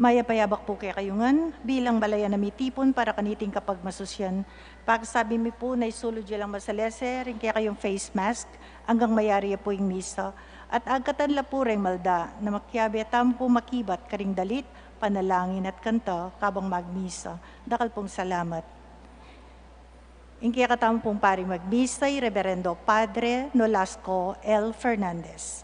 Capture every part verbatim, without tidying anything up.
Mayap a yabak pu kekayu ngan, bilang balayan a mitipun para kaniting kapagmasusyan. Pagsabi mi pu na isulud yu lang masalese ring kekayung face mask anggang mayari ya pu ing misa. At agkatan la pu reng malda na makiabe tamu pu makibat karing dalit, panalangin at kanta kabang magmisa. Dakal pung salamat. Ing kekatamu pung pari magmisa i Reverendo Padre Nolasco L. Fernandez.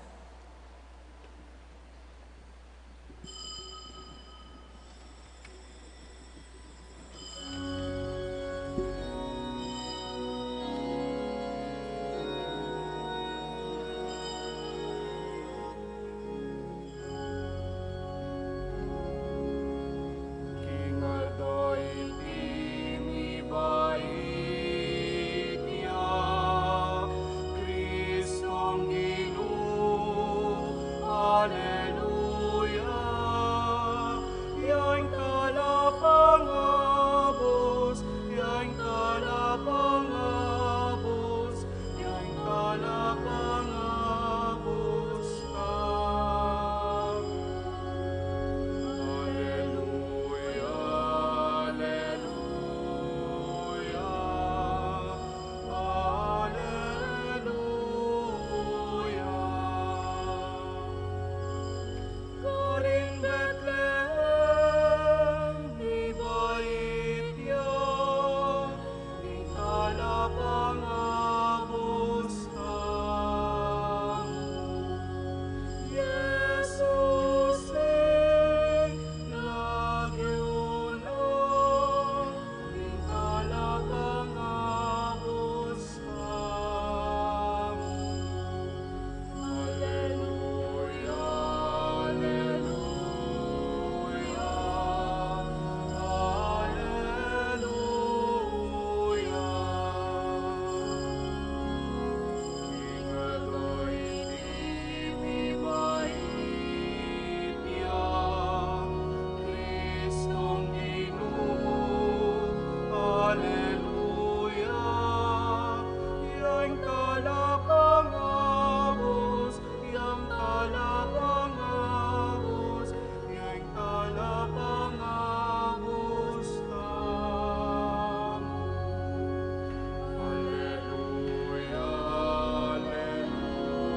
Aleluya. Karin Betlehem, ibait ya ing talapangabus tamu. Jesus, ing lagyu na, ing talapangabus tamu. Aleluya, aleluya, aleluya. King David, ibait ya, Kristong Ginu. Aleluya. Yang talapangabus, yang talapangabus, yang talapangabus tamu. Aleluya, aleluya,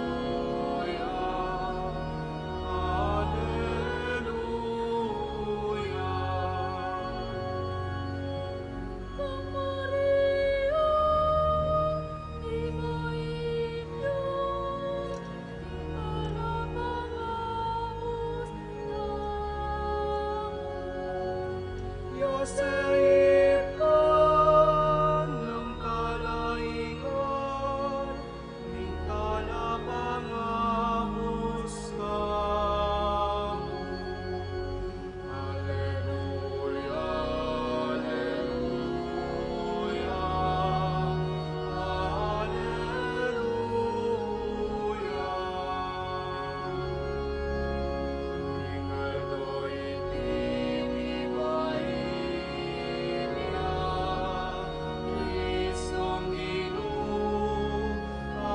aleluya.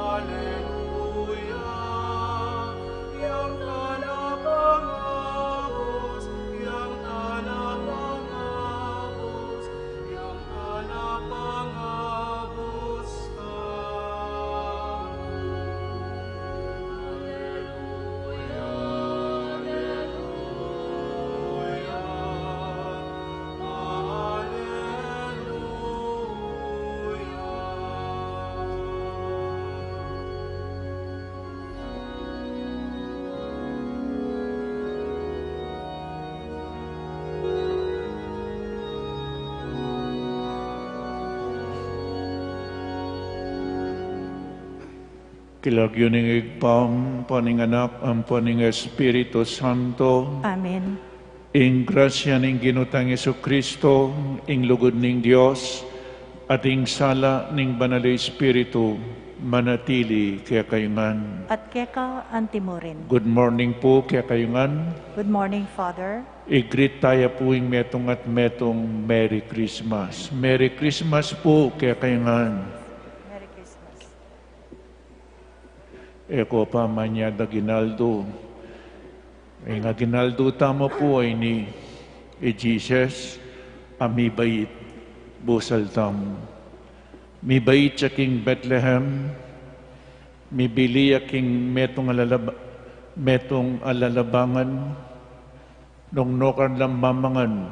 Aleluya. Yang talapangabus, yang talapangabus, yang talapangabus tamu. Aleluya, aleluya, aleluya. King lagyu ning Ibpa, ampo ning Anak, ampo ning Espiritu Santo. Amen. Ing grasya ning Ginu tang Jesucristo, ing lugud ning Dios, at ing sala ning Banal a Espiritu, manatili kekayu ngan. At keka antimurin. Good morning pu kekayu ngan. Good morning, Father. I-greet taya pu ing metung at metung, Merry Christmas. Merry Christmas pu kekayu ngan. Merry Christmas. E ko pa manyad aginaldo, Ing aginaldo tamu pu ini i Jesus a mibait. Busal tamu. Mibait ya king Betlehem, mibili ya king metung a lalab-, metung a lalabangan, nung nukarin lang mamangan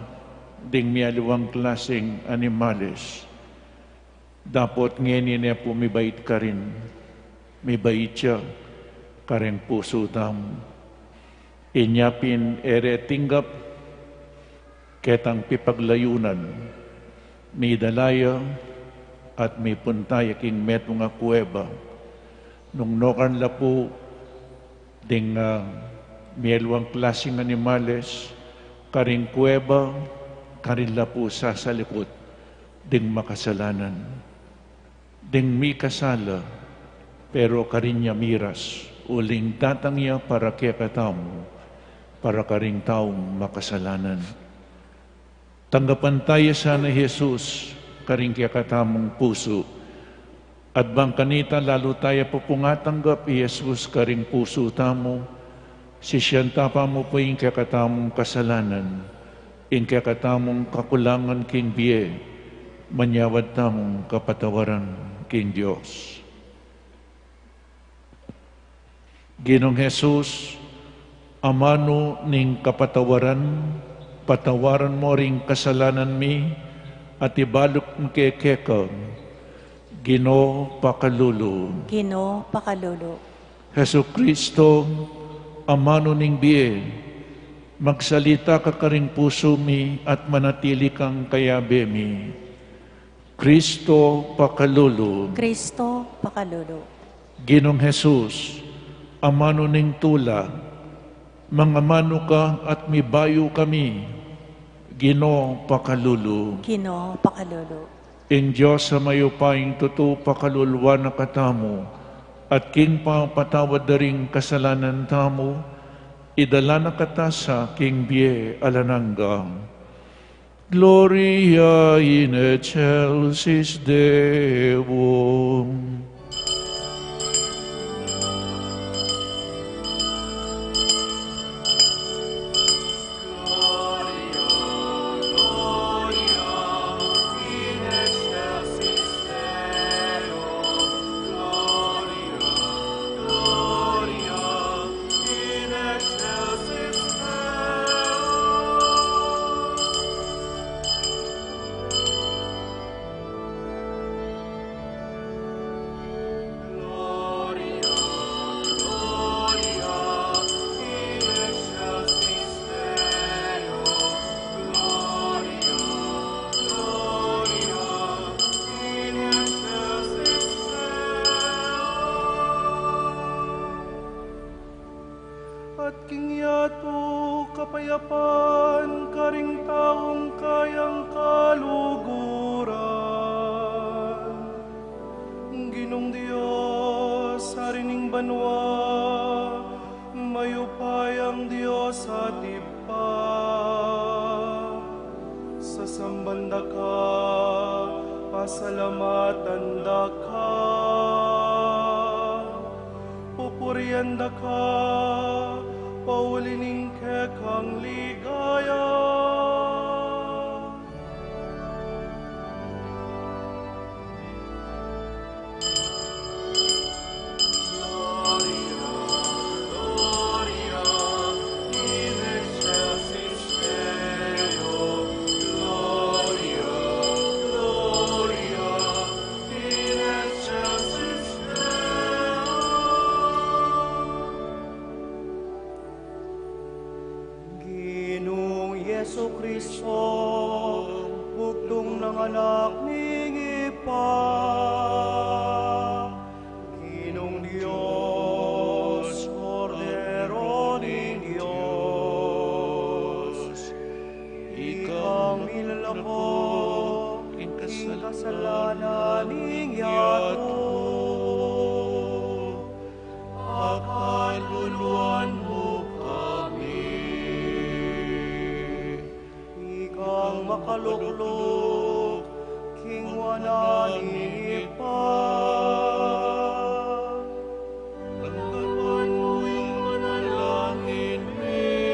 ding mialiwang klasing animales. Dapot ngeni ne pu mibait karin, mibait ya karing pusu tamu. Inya pin e re tinggap ketang pipaglayunan, midala ya at mipunta ya king metung a kuweba. Nung nukarin la pu ding, ah, mialiwang klasing animales karing kuweba, karin la pu sasalikut ding makasalanan, ding mikasala, pero karin ya miras, uling datang ya para kekatamu, para karing taung makasalanan. Tanggapan ta ya sana i Jesus karing kekatamung pusu. At bang kanita lalu ta ya pu pung atanggap i Jesus karing pusu tamu, sisian ta pa mu pu ing kekatamung kasalanan, ing kekatamung kakulangan king bie, manyawad tamung kapatawaran king Dios. Ginung Jesus, amanu ning kapatawaran, patawaran mu ring kasalanan mi, at ibalik mu ke keka. Ginu, pakalulu. Ginu, pakalulu. Jesucristo, amanu ning bie, magsalita ka karing pusu mi at manatili kang kayabe mi. Cristo, pakalulu. Cristo, pakalulu. Ginung Jesus, amanu ning tula, mangamanu ka at mibayu kami. Ginu, pakalulu. Ginu, pakalulu. Ing Dios a mayupayang tutu pakaluluan na katamu, at king pamapatawad da ring kasalanan tamu, idala na kata sa king bie alang angga. Gloria in excelsis Deo. At king yatu kapayapan karing taung kayang kaluguran. Ginung Dios, Ari ning banua, mayupayang Dios at Ibpa, sasamban da ka, pasalamatan da ka, pupurian da ka, pauli ning kekang ligaya. Ginung Jesucristo, bugtung nang Anak ning Ibpa, Ginung Dios, Kordero ning Dios, ikang milalako king kasalanan ning yatu. Pakaluluan mu kami. Ikang makalukluk king wanan ning Ibpa. Tanggapan mu ing manalangin mi.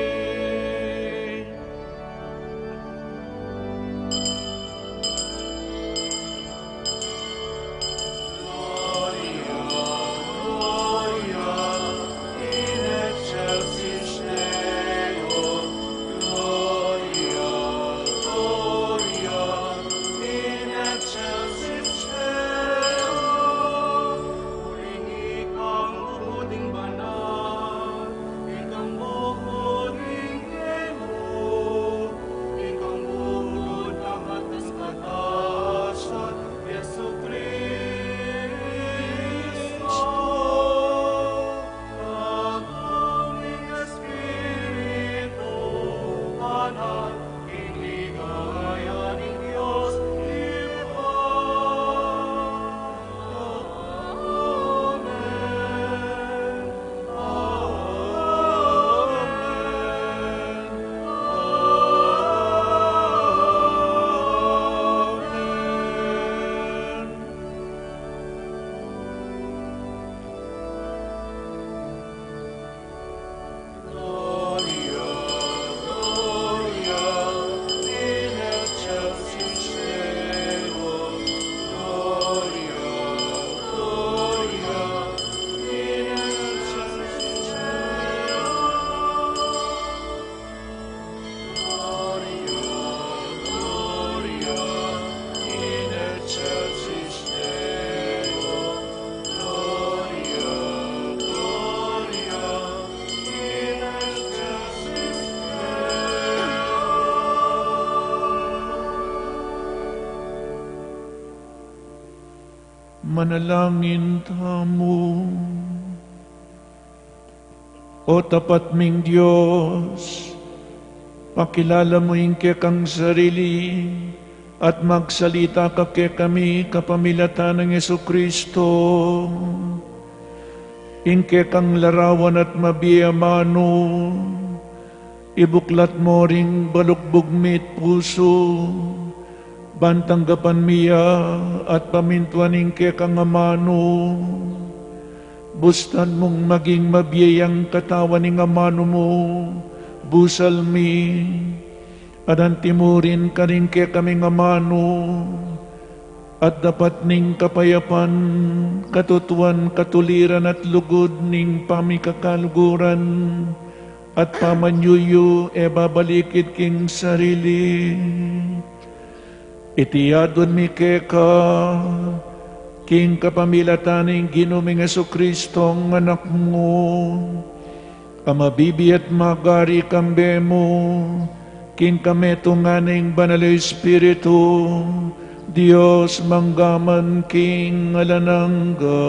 Manalangin tamu. O tapat ming Dios, pakilala mu ing kekang sarili at magsalita ka kekami kapamilatan nang Jesucristo. Ing kekang larawan at mabie a amanu, ibuklat mu ring balukbug mi't pusu, ban tanggapan mi ya at pamintuan ing kekang amanu. Bustan mung maging mabie yang katawan ning amanu mu, busal mi, at antimurin karing kekaming amanu, at dapat ning kapayapan, katutuan, katuliran, at lugud ning pamikakaluguran, at pamanyuyu e babalikid king sarili. Iti adwan mi keka, king kapamilatan ning Ginu ming Jesucristo, Anak mu, a mabibie at magari kambe mu, king kametungan ning Banal a Espiritu, Dios mangga man king alang angga.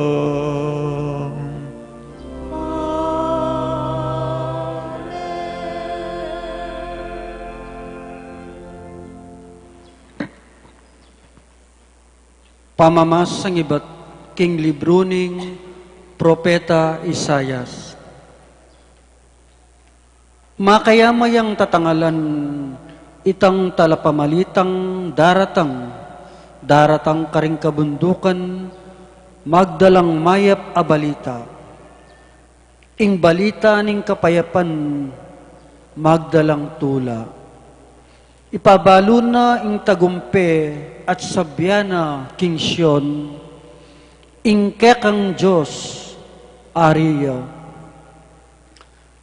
Pamamasang ibat king libru ning Propeta Isaias. Makayamayang tatangalan itang talapamalitang daratang, daratang karing kabundukan, magdalang mayap a balita. Ing balita ning kapayapan, magdalang tula. Ipabalu na ing tagumpe at sabian na king Sion, ing kekang Dios, Ari ya.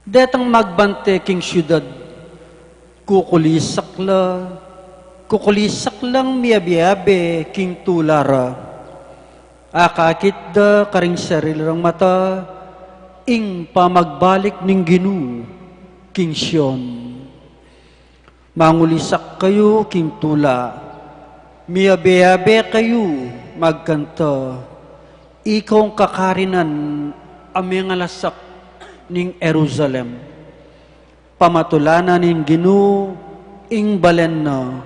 Detang magbante king siudad, kukulisak la, kukulisak lang miabe-abe king tula ra. Akakit da karing sarili rang mata ing pamagbalik ning Ginu king Sion. Mangulisak kayu king tula, miabe-abe kayu magkanta, ikaw ing kakarinan a mengalasak ning Jerusalem. Pamatulanan ning Ginu ing balen na,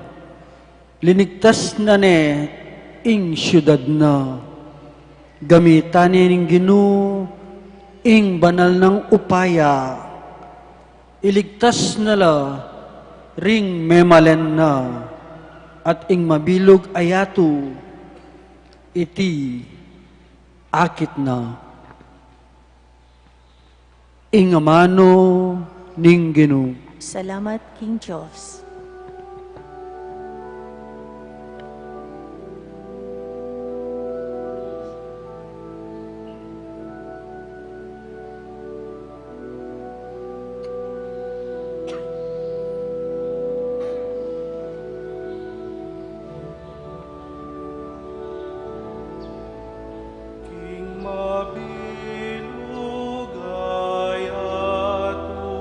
linigtas na ne ing siudad na. Gamitan ne ning Ginu ing banal nang upaya, iligtas na la ring memalen na, at ing mabilug a yatu, iti akit na. Ing amanu ning Ginu. Salamat king Dios. King mabilug a yatu,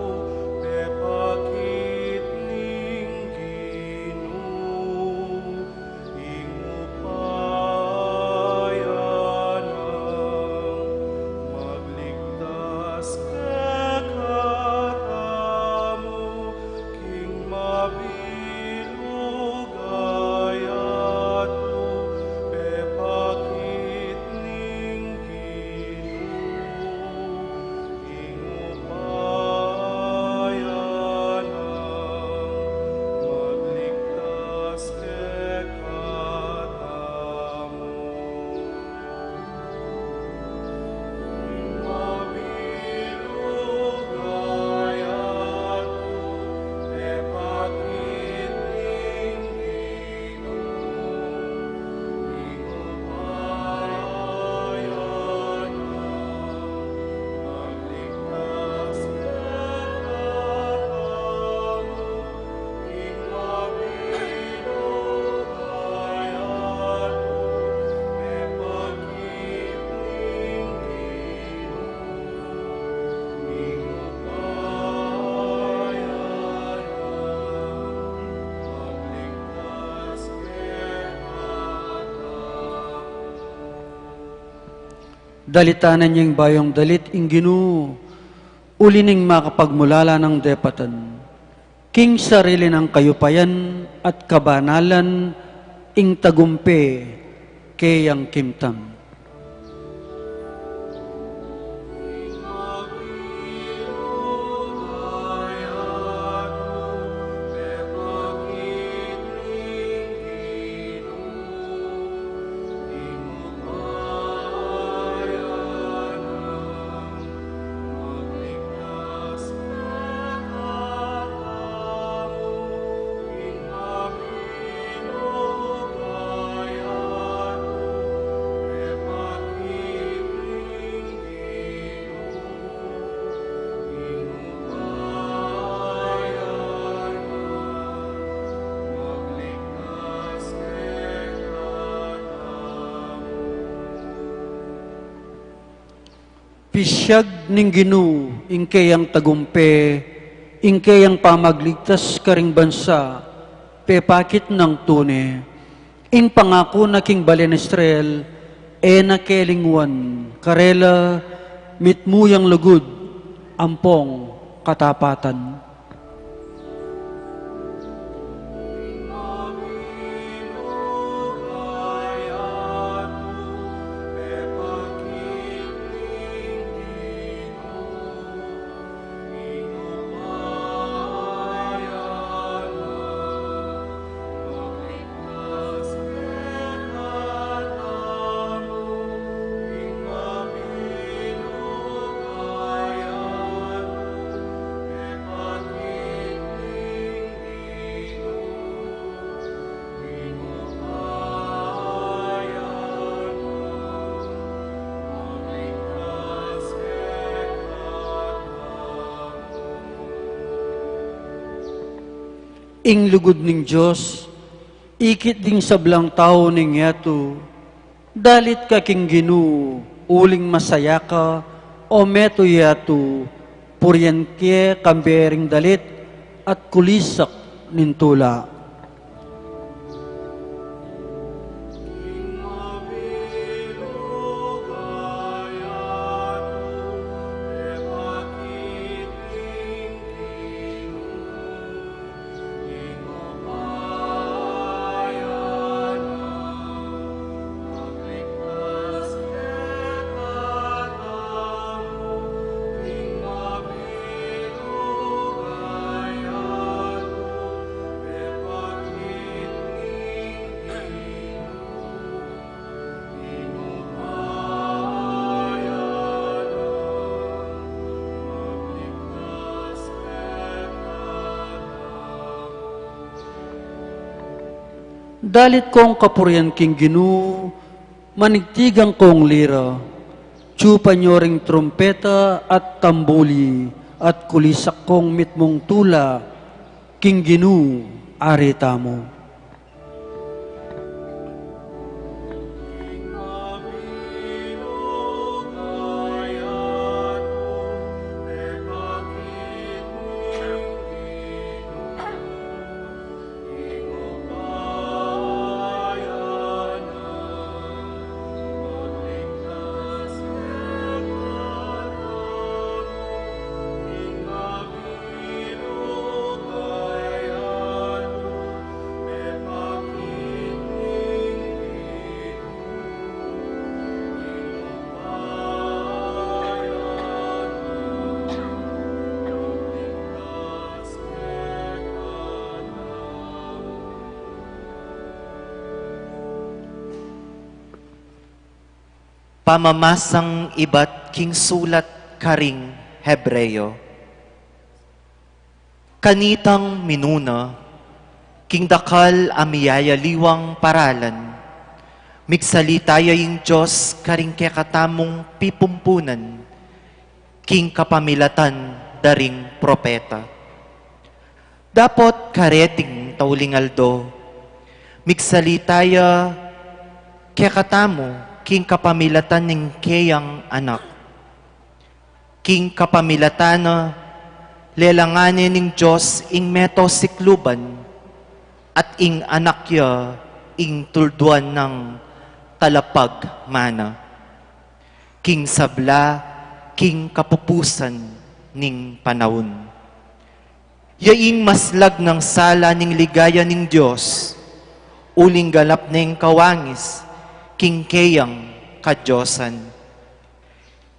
pepakit ning Dalitanan yang bayung dalit ing Ginu, uli ning makapagmulala nang depatan. King sarili nang kayupayan at kabanalan ing tagumpe keyang kimtan. Pisyag ning Ginu ing keyang tagumpe, ing keyang pamagligtas karing bansa, pepakit nang tune. Ing pangaku na king balen Israel, e na kelingwan, karela mitmu yang lugud ampong katapatan. Ing lugud ning Dios, ikit ding sablang tau ning yatu, dalit ka king Ginu, uling masaya ka, o meto yatu, purian ke kambe ring dalit at kulisak ning tula. Dalit kong kapurian king Ginu, manigtigan kong lira, tsupan yu ring trumpeta at tambuli, at kulisak kong mitmung tula king Ginu, Ari tamu. Pamamasang ibat king sulat karing Hebreo. Kanitang minuna, king dakal a miyayaliwang paralan, migsalita ya ing Dios karing kekatamung pipumpunan, king kapamilatan da ring propeta. Dapot kareting tauling aldo, migsalita ya kekatamu king kapamilatan ning keyang Anak. King kapamilatan na, lelangan ne ning Dios ing meto sikluban, at ing Anak ya ing tulduan nang talapagmana. King sabla, king kapupusan ning panaun. Ya ing maslag nang sala ning ligaya ning Dios, uling ganap neng kawangis king keyang kadiosan.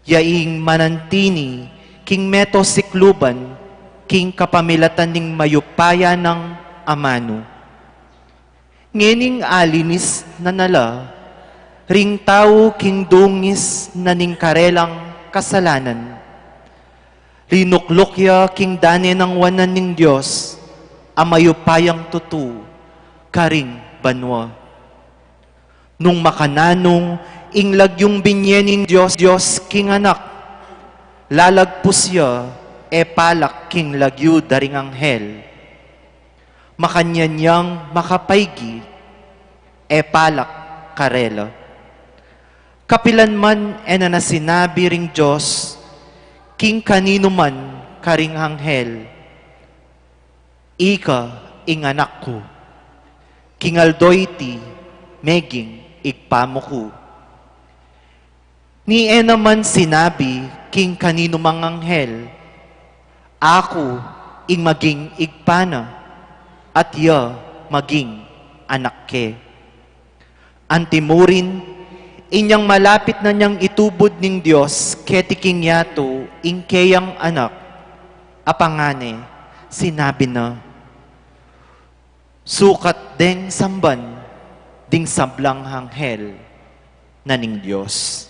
Ya ing manantini king meto sikluban king kapamilatan ning mayupaya nang amanu. Ngening alinis na na la ring tau king dungis na ning karelang kasalanan. Linukluk ya king dane nang wanan ning Dios a mayupayang tutu karing banua. Nung makananu ing lagyung binye ning Dios, Dios king anak, lalagpus ya e palak king lagyu da ring anghel. Makanyan yang makapaigi, e palak karela. Kapilan man e na na sinabi ring Dios king kaninu man karing anghel, "Ika ing anak ku, king aldo iti meging Ibpa mu ku." Ni e na man sinabi king kaninu mang anghel, "Aku ing maging Ibpa na, at iya maging anak ke." Antimurin, inyang malapit na nyang itubud ning Dios keti king yatu ing keyang anak, a pangane, sinabi na, sukat deng samban ding sablang anghel na ning Dios.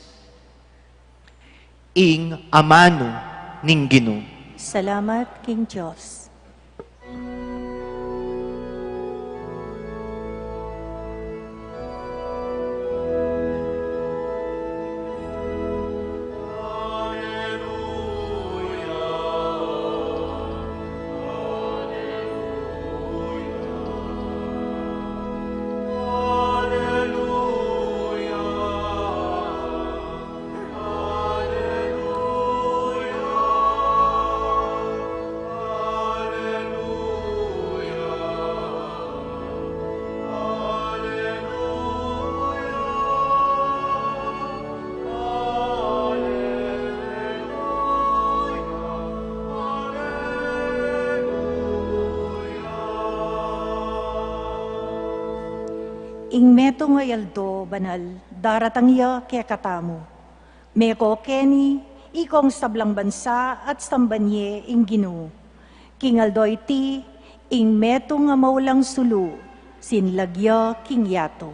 Ing amanu ning Ginu. Salamat king Dios. Ing metung a aldo banal, daratang ya kekatamu. Meko keni, ikong sablang bansa at samban ye ing Ginu. King aldo iti, ing metung a maulang sulu, sinlag ya king yatu.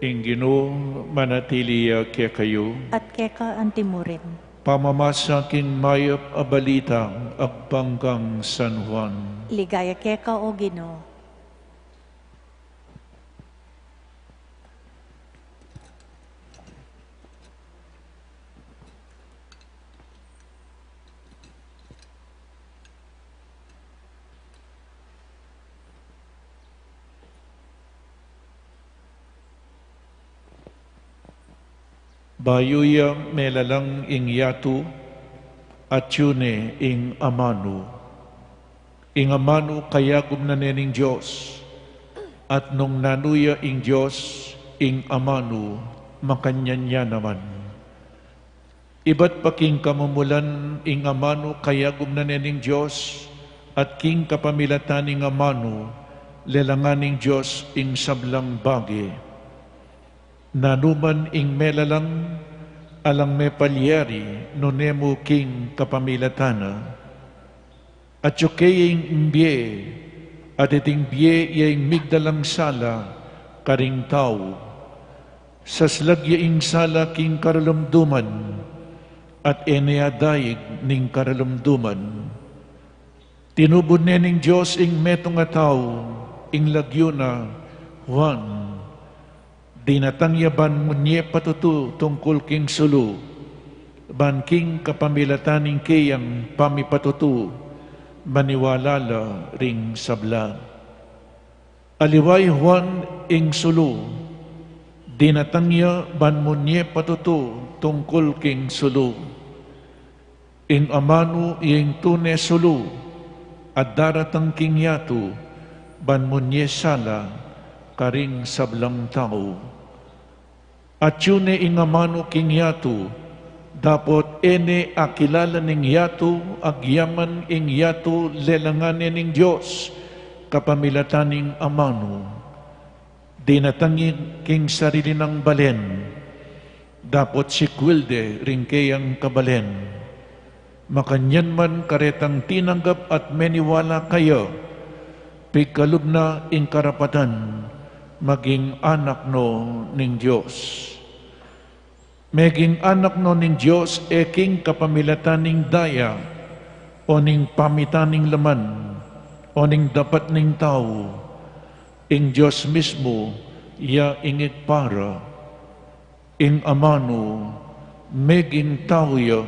Ing Ginu manatili ya kekayu. At keka antimurin. Pamamasa king mayap a balita agpang kang San Juan. Ligaya keka, O Ginu. Bayu ya melalang ing yatu, atyu ne ing amanu. Ing amanu kayagum na ne ning Dios, at nung nanu ya ing Dios, ing amanu makanyan ya naman. Ibat pa king kamumulan, ing amanu kayagum na ne ning Dios, at king kapamilatan ning amanu, lelangan ning Dios ing sablang bage. Nanu man ing melalang, alang mepalyari nune mu king kapamilatan na. Atyu ke ing bie, at iting bie ya ing migdalang sala karing tau. Saslag ya ing sala king karalumduman, at e ne adaig ning karalumduman. Tinubud ne ning Dios ing metung a tau, ing lagyu na Juan. Dinatang ya ban munye patutu tungkul king sulu, ban king kapamilatan ning keyang pamipatutu, maniwala la ring sabla. Aliwa i Juan ing sulu, dinatang ya ban munye patutu tungkul king sulu. Ing amanu ya ing tune sulu, a daratang king yatu, ban munye sala karing sablang tau. Atyu ne ing amanu king yatu, dapot e ne akilala ning yatu, agyaman ing yatu lelangan ne ning Dios, kapamilatan ning amanu. Dinatang ya king sarili nang balen, dapot sikwil de ring keyang kabalen. Makanyan man karetang tinanggap at meniwala kaya, pigkalub na ing karapatan maging anak no ning Dios. Meging anak no ning Dios e king kapamilatan ning daya, o ning pamitan ning laman, o ning dapat ning tau. Ing Dios mismu ya ing Ibpa ra. Ing amanu meging tau ya,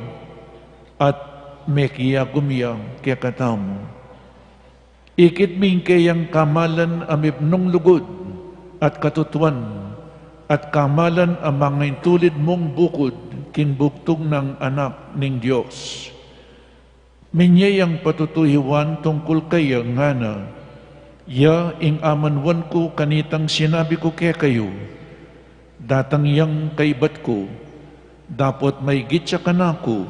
at mekiagum ya kekatamu. Ikit mi ing keyang kamalan a mibnung lugud at katutuan, at kamalan a mangaintulid mung bukud king bugtung nang Anak ning Dios. Minye yang patutu i Juan tungkul kaya, ngana, ya ing amanuan ku kanitang sinabi ku kekayu, datang yang kaibat ku, dapot maigit ya kanaku,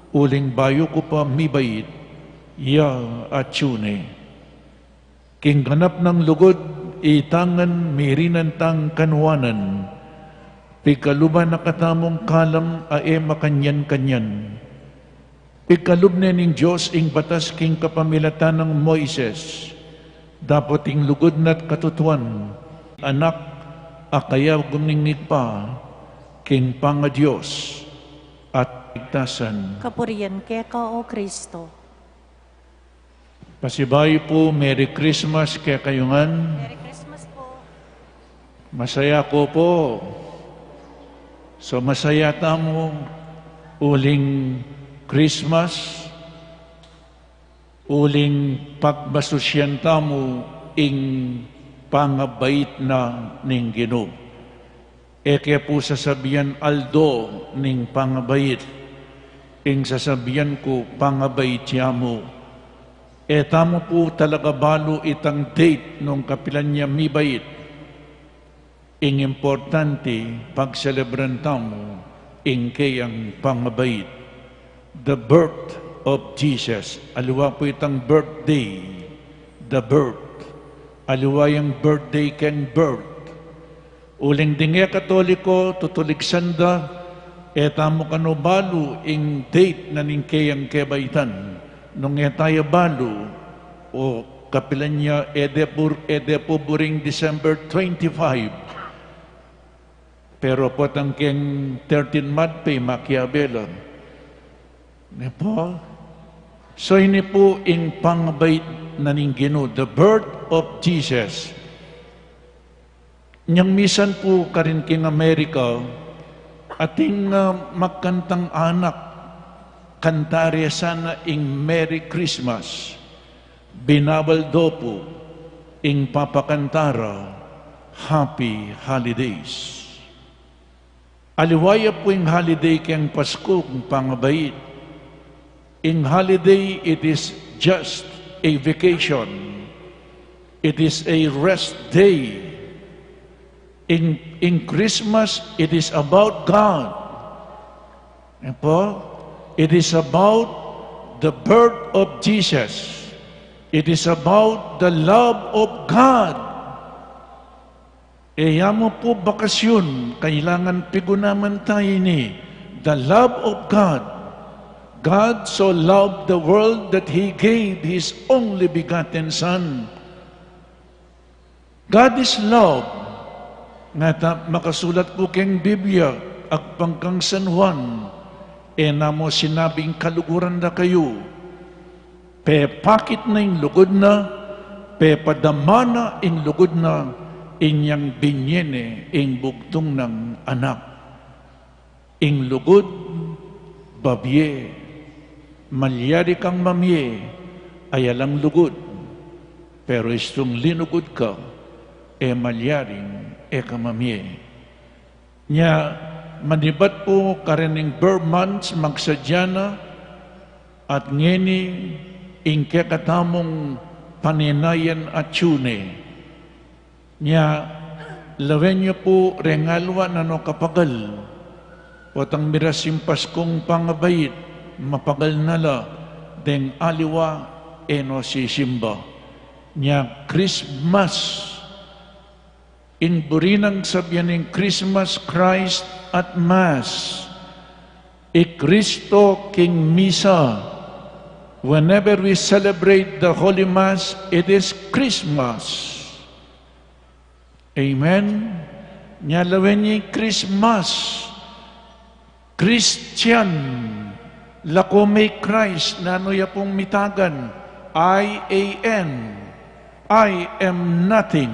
uling bayu ku pa mibait, ya atyu ne. King ganap nang lugud, itangan mirinan tang kanuanan, pigkaluban na katamung kalam a e makanyan-kanyan. Pigkalub ne ning Dios ing batas king kapamilatan nang Moises, dapot ing lugud na't katutuan, Anak a kayagum ning Ibpa, king pangaDios at ligtasan. Kapurian keka, O Kristo. Pasibayu pu, Merry Christmas kekayu ngan. Merry Christmas po. Masaya ko po. So, masaya tamu uling Christmas, uling pagmasusyan tamu ing pangabait na ning Ginu. E ke pu sasabian aldo ning pangabait, ing sasabian ku pangabait ya mu. E tamu pu talaga balu itang date nung kapilan ya mibait. Ing importante, pagselebran tamu ing keyang pangabait. The birth of Jesus. Aliwa pu itang birthday. The birth. Aliwa yang birthday keng birth. Uling ding e Katoliko, tutuliksan da, e tamu kanu balu ing date na ning keyang kebaitan. Nung e taya balu, o kapilan ya, e de pu, e de pu buring December twenty-five. Pero potang keng thirteen month pe makiabe la. Ne pu? So ini pu ing pangabait na ning Ginu, the birth of Jesus. Nyang misan pu karin king Amerika, ating, ah, magkantang anak, kanta re sana ing Merry Christmas, binabal do pu ing papakanta ra Happy Holidays. Aliwa ya pu ing holiday keng Pasku, ing pangabait. Ing holiday, it is just a vacation. It is a rest day. In, in Christmas, it is about God. Yan po? It is about the birth of Jesus. It is about the love of God. E ya mu pu bakasyun, kailangan pigunaman taya ini. The love of God. God so loved the world that He gave His only begotten Son. God is love. Ngata makasulat ku keng Biblia, agpang kang San Juan, e na mu sinabing kaluguran da kayu. Pepakit na ing lugud na, pepadama na ing lugud na, inyang binye ne ing bugtung nang anak. Ing lugud, babie, malyari kang mamie, ay alang lugud, pero istung linugud ka, e malyaring e ka mamie. Nya, manibat pu karin ing ber months, magsadya na, at ngeni ing kekatamung panenayan atyu ne. Nya, lawen yu pu reng aliwa nanu kapagal. Potang miras ing Paskung pangabait, mapagal na la deng aliwa e no sisimba. Nya, Christmas, ing buri nang sabian ing Christmas, Christ at Mass. I Kristo king misa. Whenever we celebrate the Holy Mass, it is Christmas. Amen? Nya lawen yu ing Christmas. Christian, lako me i Christ, nanu ya pung mitagan? I A N. I am nothing.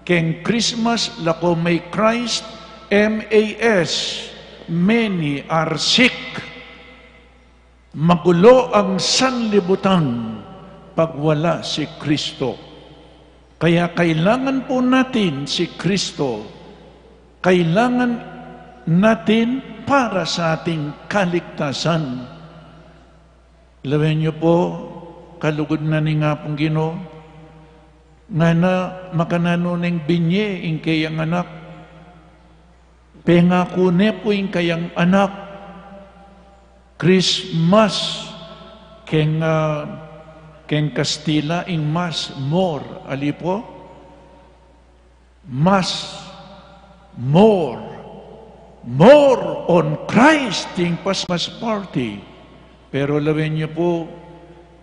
Keng Christmas, lako me i Christ, M A S, many are sick. Magulo ang sanlibutan pag wala si Kristo. Kaya kailangan po natin si Kristo. Kailangan natin para sa ating kaligtasan. Lawen yu po, kalugud na ning Apung Ginu, ngana makananu neng binye ing keyang anak. Pengaku ne pu ing kayang anak. Christmas, keng, ah, keng Kastila ing mas, more, ali pu? Mas, more, more on Christ ing Christmas party. Pero lawen yu pu,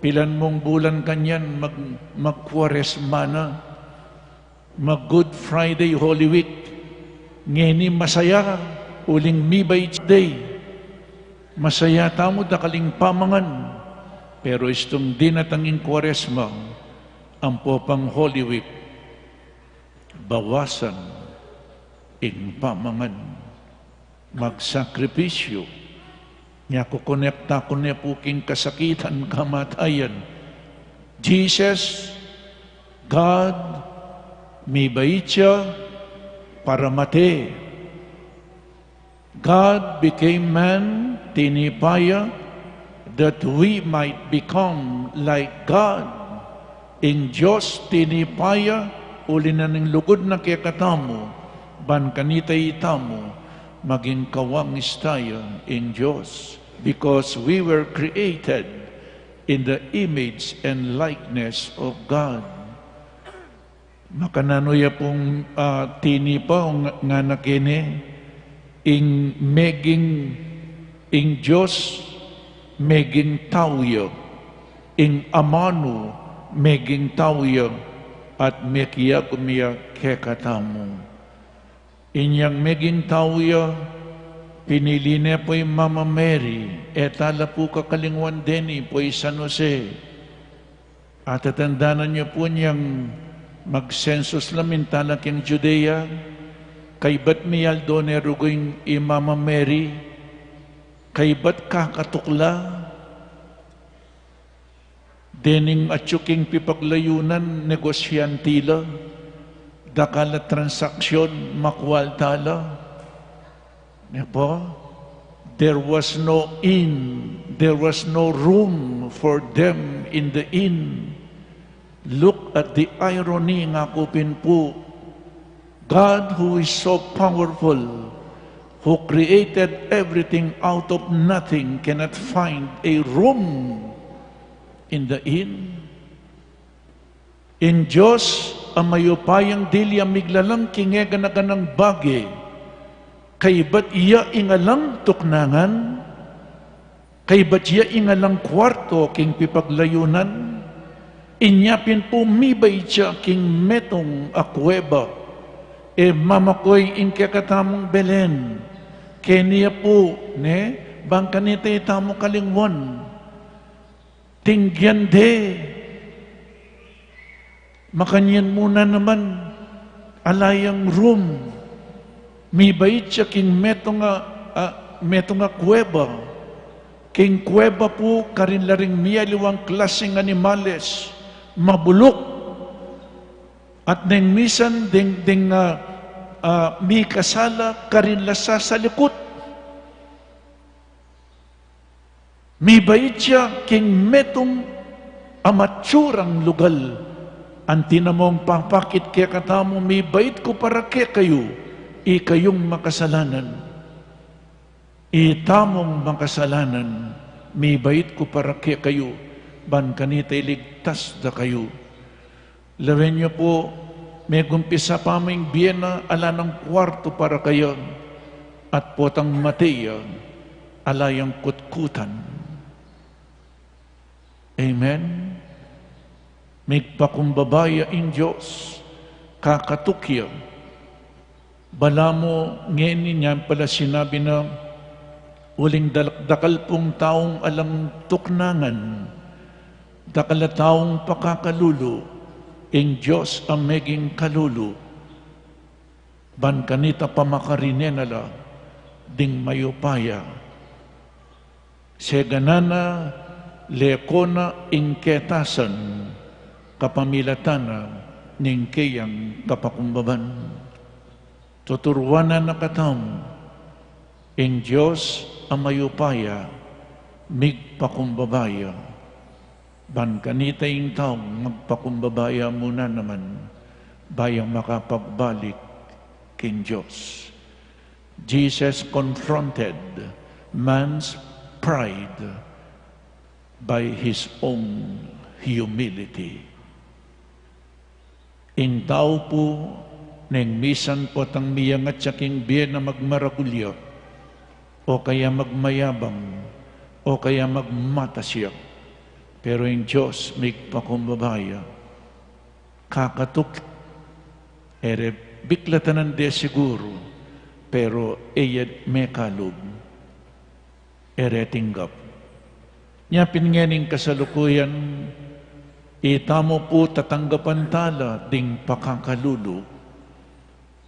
pilan mung bulan kanyan mag-, mag-Kuaresma na. Mag Good Friday, Holy Week. Ngeni masaya, uling mibait day. Masaya tamu dakal ing pamangan. Pero istung dinatang ing Kuaresma, ampo pang Holy Week, bawasan ing pamangan. Magsakripisyu. Nya kukonekta ku ne pu king kasakitan, kamatayan. Jesus, God, mibait ya, para mate. God became man, tinipa ya, that we might become like God. Ing Dios tinipa ya, uli na ning lugud na kekatamu, ban kanita itamu, maging kawang ista ya ing Dios. Because we were created in the image and likeness of God. Makananu ya pung, ah, tinipa o nga-, ngana kene, ing meging, ing Dios meging tau ya, ing Amanu meging tau ya, at mekiagum ya kekatamu. Inyang meging tau ya, pinili ne pu i Mama Mary, e tala pu kakalingwan deni pu i San Jose. Atatandanan yu pu nyang magsensus la, minta la keng Judea, kaybat miyaldo ne rugu i Mama Mary, kaybat kakatukla, dening atyu king pipaglayunan, negosyante la, dakal a transaksyon, makualta la. Ne pu? There was no inn, there was no room for them in the inn. Look at the irony, ngaku pin pu. God, who is so powerful, who created everything out of nothing, cannot find a room in the inn. Ing Dios a mayupayang dili a miglalang king e gana-ganang bage, kaybat ya ing alang tuknangan, kaybat ya ing alang kuarto king pipaglayunan, inya pin pu mibait ya king metung a kuweba, E mamakuy ing kekatamung Belen. Keni ya pu, ne, bang kanita itamu kalingwan. Tinggian de. Makanyan mu na naman, ala yang room. Mibait ya king metung a, a, metung a kuweba. King kuweba pu, karin la ring mialiwang klaseng animales, mabuluk. At neng misan ding, ding, ah, ah, mikasala, karin la sasalikut. Mibait ya king metung a matsurang lugal. Anti na mung papakit kekatamu, mibait ku para kekayu, ikayung makasalanan. Itamung makasalanan, mibait ku para kekayu, ban kanita iligtas da kayu. Lawen yu pu, megumpisa pa mu ing bie na, ala nang kuwartu para kaya, at potang mate ya, ala yang kutkutan. Amen. Migpakumbaba ya ing Dios, kakatuk ya. Balamu ngeni, nya pala sinabi na, uling dal-, dakal pung taung alang tuknangan, dakal a taung pakakalulu, ing Dios a meging kalulu. Ban kanita pamakarine na la ding mayupaya. Seganan na, leko na ing ketasan, kapamilatan na ning keyang kapakumbaban. Tuturuan na na katamu, ing Dios a mayupaya, migpakumbaba ya. Ban kanita ing taung magpakumbaba ya mu na naman, ba yang makapagbalik king Dios. Jesus confronted man's pride by his own humility. Ing tau pu, neng misan potang miyangat ya king bie na magmaragul ya, o kaya magmayabang, o kaya magmatas ya. Pero ing Dios migpakumbaba ya. Kakatuk, e re biklatan de siguru, pero e ya mekalub, e re tinggap. Nya pin ngening kasalukuyan, itamu pu tatanggapan tala ding pakakalulu.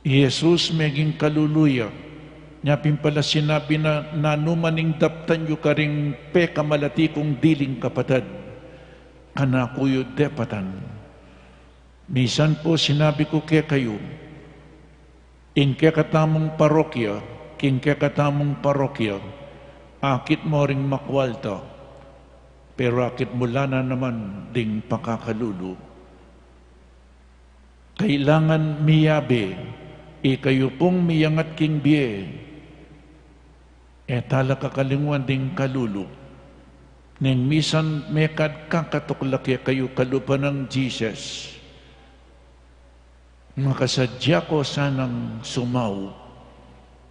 I Jesus meging kalulu ya. Nya pin pala sinabi na, nanu man ing daptan yu karing pekamalati kung diling kapatad, kanaku yu depatan. Misan pu sinabi ku kekayu, ing kekatamung parokya, king kekatamung parokya, akit mu ring makwalta, pero akit mu la na naman ding pakakalulu. Kailangan miyabe, ikayu pung miyangat king bie, e tala kakalingwan ding kalulu. Neng misan mekad kakatuk la kekayu kalupa nang Jesus, makasadya ko sanang sumau.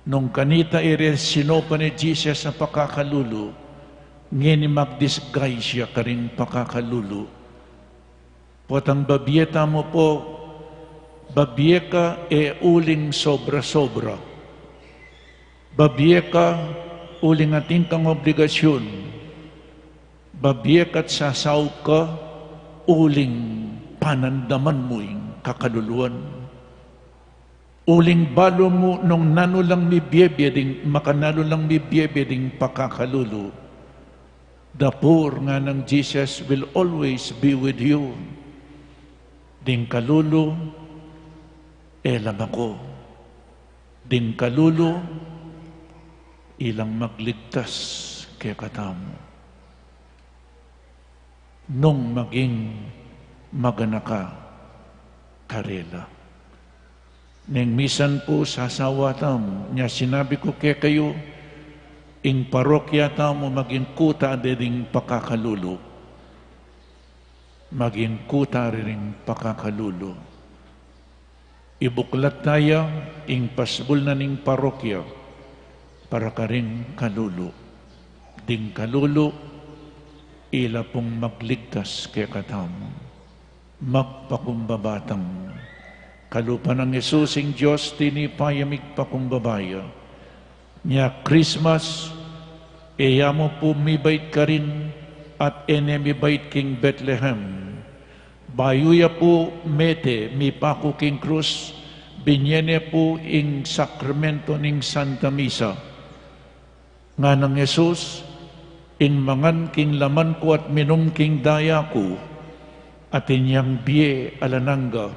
Nung kanita e re sinopan i Jesus a pakakalulu, ngeni mag-disguise ya karing pakakalulu. Potang babie tamu pu, babie ka e uling sobra-sobra. Babie ka uling atin kang obligasyun. Babie ka't sasaup ka uling panandaman mu ing kakaluluan. Uling balu mu nung nanu lang mibiebie ding, makananu lang mibiebie ding pakakalulu. The poor, ngana nang Jesus, will always be with you. Ding kalulu, e la maku. Ding kalulu, ilang magligtas kekatamu. Nung maging magana ka karela. Neng misan pu sasawa tamu, nya sinabi ku kekayu, ing parokya tamu maging kuta de ding pakakalulu. Maging kuta de ding pakakalulu. Ibuklat taya ing pasbul na ning parokya para karing kalulu. Ding kalulu, ila pung magligtas kekatamu. Magpakumbaba tamu. Kalupa nang Jesus ing Dios, tinipaya migpakumbaba ya. Nya Christmas, e ya mu pu mibait karin, at e ne mibait king Betlehem. Bayu ya pu mete, mipaku king krus, binye ne pu ing sakramento ning Santa Misa. Nganang Jesus, ing mangan king laman ku at minum king daya ku, atin yang bie alang angga,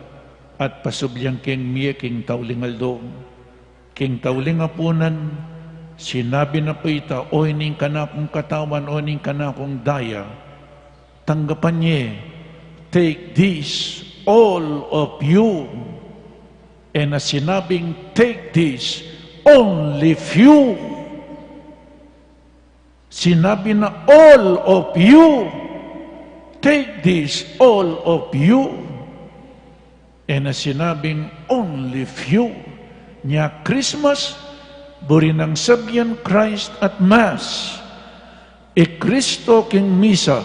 at pasublian keng mie king tauling aldo. King tauling apunan, sinabi na pu ita, o ining kanakung katawan, o ining kanakung daya. Tanggapan ye, take this, all of you. E na sinabing, take this, only few. Sinabi na, all of you. Take this, all of you. E na sinabing, only few. Nya Christmas, buri nang sabian Christ at Mass. I Kristo king misa,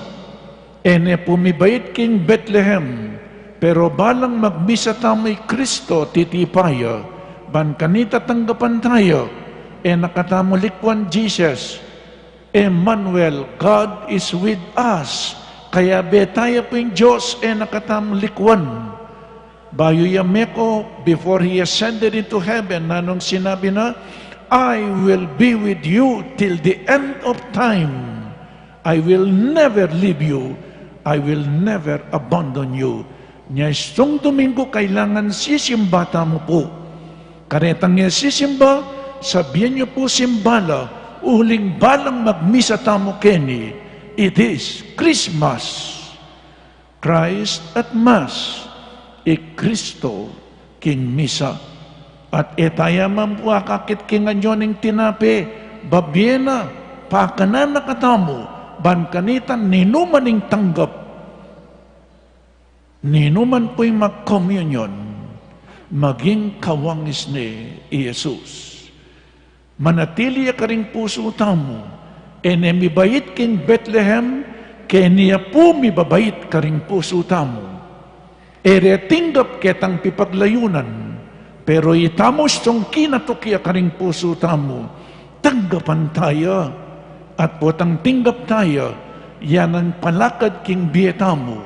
e ne pu mibait king Betlehem, pero balang magmisa tamu i Kristo titipa ya, ban kanita tanggapan taya, e na katamu likuan Jesus. Emmanuel, God is with us. Kayabe taya pu ing Dios, e na katamu likuan. Bayu ya meko, before he ascended into heaven, nanung sinabi na, "I will be with you till the end of time. I will never leave you. I will never abandon you." Nya istung Domingo, kailangan sisimba tamu pu. Karetang e sisimba, sabian yu pu simba la, uling balang magmisa tamu keni. It is Christmas. Christ at Mass, i Kristo king misa. At e taya man pu akakit king anyo ning tinape, babie na, pakanan na katamu, ban kanita ninuman ing tanggap, ninuman pu ing magkomunyon, maging kawangis ne i Jesus. Manatili ya karing pusu tamu, e ne mibait king Betlehem, keni ya pu mibabait karing pusu tamu. E re tinggap ketang pipaglayunan, pero itamu istung kinatuk ya karing pusu tamu, tanggapan taya, at potang tinggap taya, ya nang palakad king bie tamu.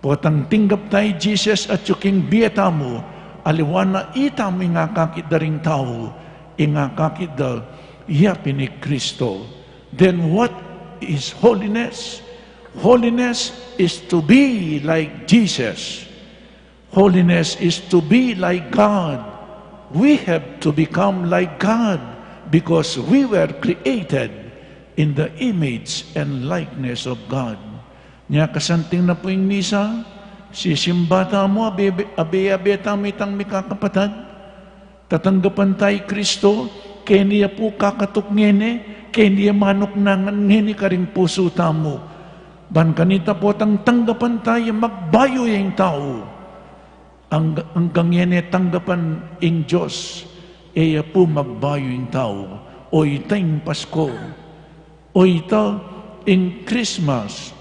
Potang tinggap taya i Jesus atyu king bie tamu, aliwa na itamu ing akakit da ring tau, ing akakit da ya pin i Kristo. Then what is holiness? Holiness is to be like Jesus. Holiness is to be like God. We have to become like God because we were created in the image and likeness of God. Nya kasanting na pu ing misa, sisimba tamu, abe-abe, abe-abe tamu itang mikakapatad. Tatanggapan ta i Kristo, keni ya pu kakatuk ngeni, keni ya manuknangan ngeni karing pusu tamu. Ban kanita potang tanggapan taya, magbayu ya ing tau. Ang-, anggang ngeni tanggapan ing Dios, e ya pu magbayu ing tau. O ita ing Pasko. O ita ing Christmas.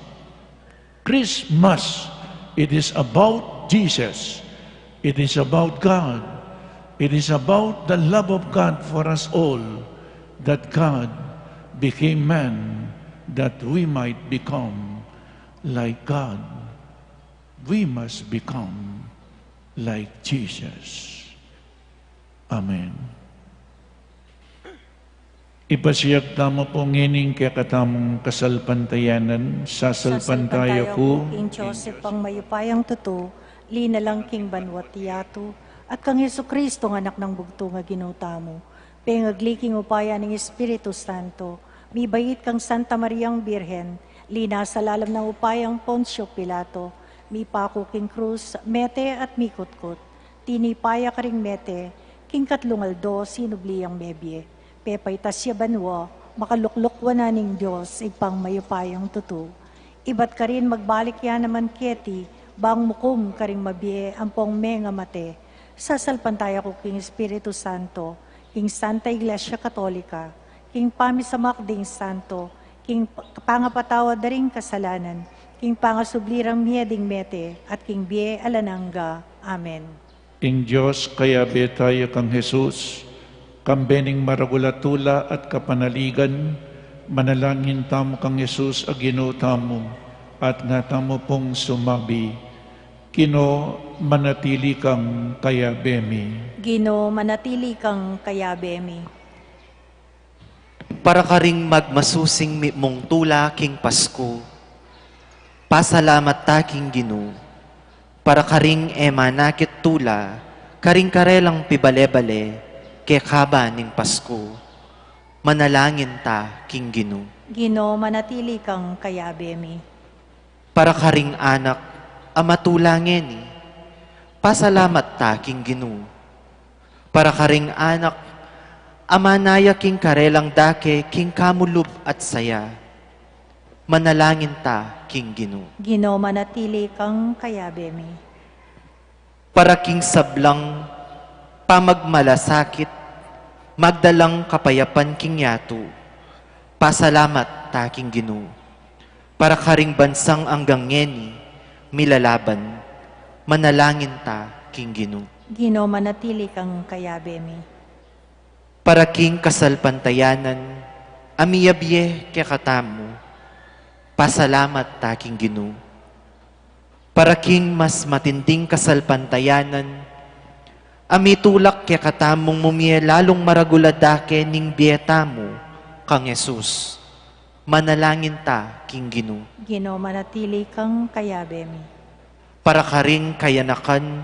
Christmas, it is about Jesus. It is about God. It is about the love of God for us all, that God became man, that we might become like God. We must become like Jesus. Amen. Ipasiag tamu pu ngening kekatamung kasalpantayanan. Sasalpantaya ku king Dios Ibpang mayupayang tutu, linalang king banua't yatu, at kang Jesucristo nga Anak nang bugtung a Ginu tamu, pengagli king upaya ning Espiritu Santo, mibait kang Santa Mariang Birhen, linasa lalam nang upayang Poncio Pilato, mipaku king krus, mete at mikutkut, tinipa ya karing mete, king katlung aldo sinubli yang mebie, pepaitas ya banua, makalukluk wanan ning Dios Ibpang mayupayang tutu. Ibat karin magbalik ya naman keti, bang mukum karing mabie ampong menga mate. Sasalpantaya ku king Espiritu Santo, king Santa Iglesia Katolika, king pamisamak ding santo, king p-, pangapatawad da ring kasalanan, king pangasubli rang mie ding mete, at king bie alang angga. Amen. Ing Dios kayabe ta ya kang Jesus, kambe ning maragul a tula at kapanaligan, manalangin tamu kang Jesus a Ginu tamu, at nga tamu pung sumabi, Ginu, manatili kang kayabe mi. Ginu, manatili kang kayabe mi. Para karing magmasusing mitmung tula king Pasku, pasalamat ta king Ginu. Para karing e manakit tula, karing karelang pibale-bale, kekaba ning Pasku, manalangin ta king Ginu. Ginu, manatili kang kayabe mi. Para karing anak a matula ngeni, pasalamat ta king Ginu. Para karing anak a manaya king karelang dake king kamulub at saya, manalangin ta king Ginu. Ginu, manatili kang kayabe mi. Para king sablang pamagmalasakit, magdalang kapayapan king yatu, pasalamat ta king Ginu. Para karing bansang anggang ngeni milalaban, manalangin ta king Ginu. Ginu, manatili kang kayabe mi. Para king kasalpantayanan a miyabie kekatamu, pasalamat ta king Ginu. Para king mas matinding kasalpantayanan a mitulak kekatamung mumie lalung maragul a dake ning bie tamu kang Jesus, manalangin ta king Ginu. Ginu, manatili kang kayabe mi. Para karing kayanakan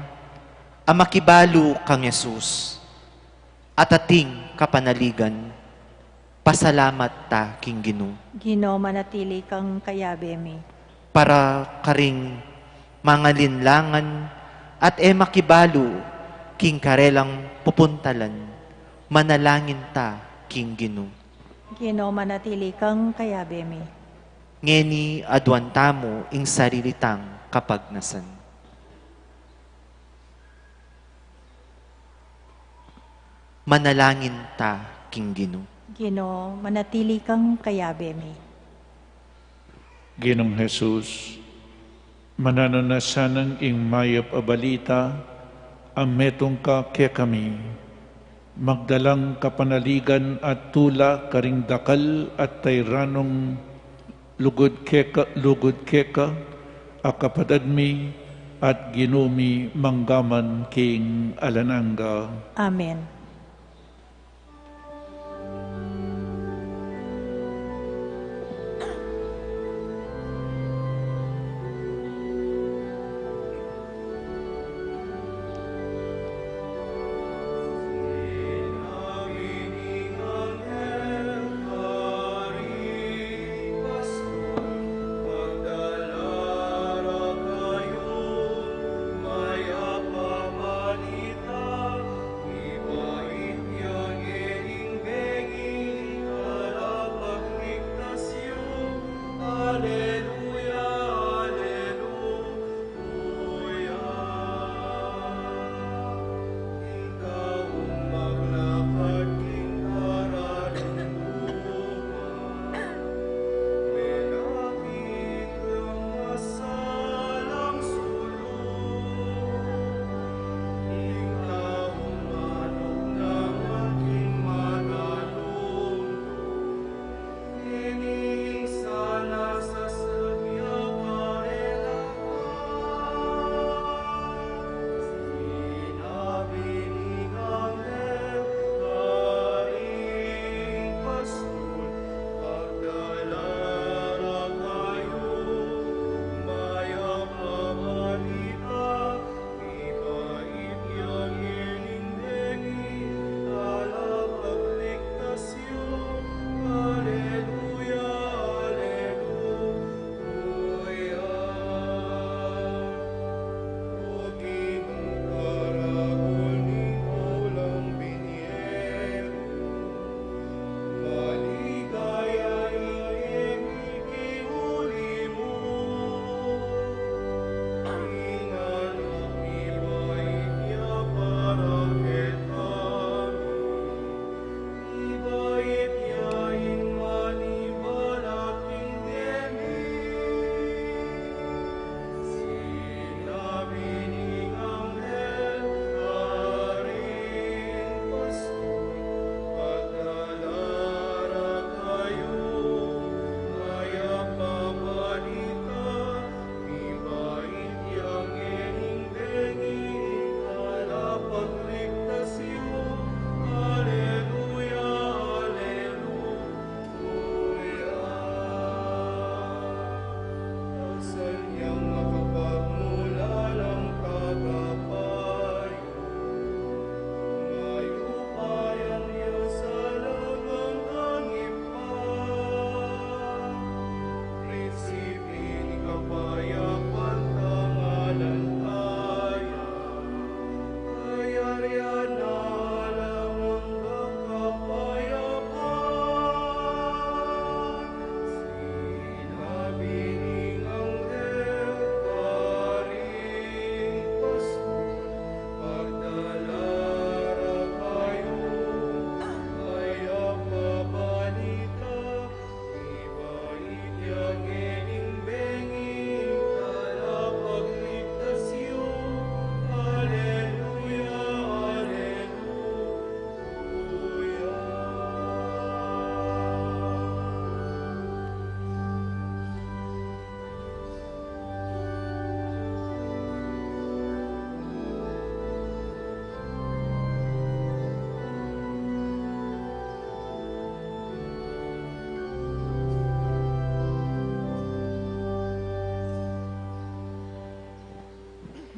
a makibalu kang Jesus at ating kapanaligan, pasalamat ta king Ginu. Ginu, manatili kang kayabe mi. Para karing mangalinlangan at e makibalu king karelang pupuntalan, manalangin ta king Ginu. Ginu, manatili kang kayabe mi. Ngeni aduan tamu ing sarili tang kapagnasan. Manalangin ta king Ginu. Ginu, manatili kang kayabe mi. Ginung Jesus, mananu na sanang ing mayap a balita a metung ka kekami, magdalang kapanaligan at tula karing dakal at tayranung lugud keka, lugud keka, a kapatad mi at Ginu mi manggaman king alang angga. Amen.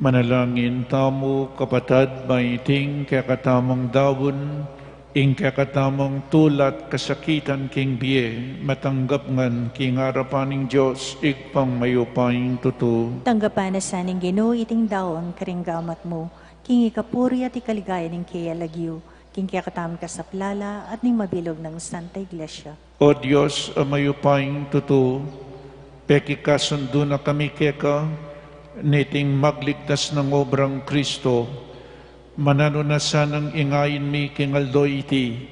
Manalangin tamu, kapatad, ba iting kekatamung daun, ing kekatamung tulat kasakitan king bie, matanggap ngan king arapan ning Dios, Ibpang mayupayang tutu. Tanggapan na sa ning Ginu iting daun karing gamat mu, king ikapuri at ikaligaya ning keyang lagyu, king kekatamung kasaplalan at ning mabilug nang Santa Iglesia. O Dios, a mayupayang tutu, pekikasundu na kami keka, niting magligtas nang obrang Kristo, mananu na sanang ingayin mi king aldo iti,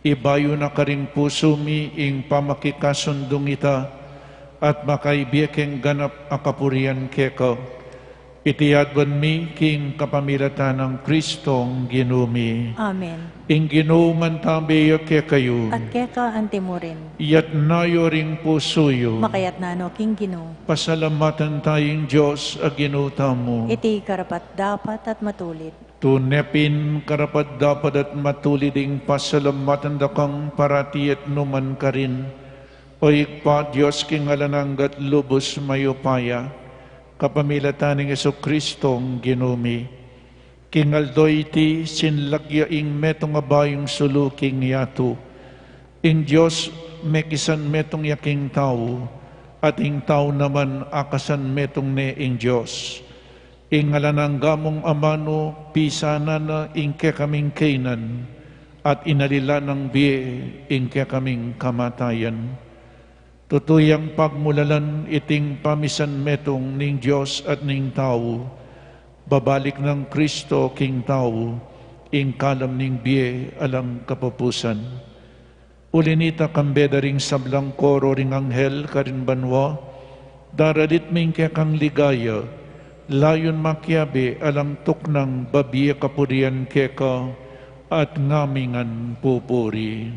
ibayu na karing pusu mi ing pamakikasundung ita, at makaibie keng ganap a kapurian keka. Iti aduan mi king kapamilatan nang Kristong Ginu mi. Amen. Ing Ginu mantabe ya kekayu. At keka antimurin. Iyatas yu ring pusu yu. Makayatas no king Ginu. Pasalamatan taya ing Dios a Ginu tamu. Iti karapat-dapat at matulid. Tune pin karapat-dapat at matulid ing pasalamatan da kang parati at nukarin man, O Ibpa, Dios king alang angga at lubus mayupaya, kapamilatan nang Jesucristong Ginu mi. King aldo iti, sinlag ya ing metung a bayung sulu king yatu. Ing Dios mekisanmetung ya king tau, at ing tau naman akasanmetung ne ing Dios. Ing alang angga mung amanu, pisanan na ing kekaming kainan, at inalila nang bie ing kekaming kamatayan. Tutu yang pagmulalan iting pamisanmetung ning Dios at ning tau, babalik nang Kristo king tau, ing kalam ning bie alang kapupusan. Uli nita, kambe da ring sablang koro ring anghel karin banua, daralit mi ing kekang ligaya, layun makiabe alang tuknang babie kapurian keka, at ngami ngan pupuri.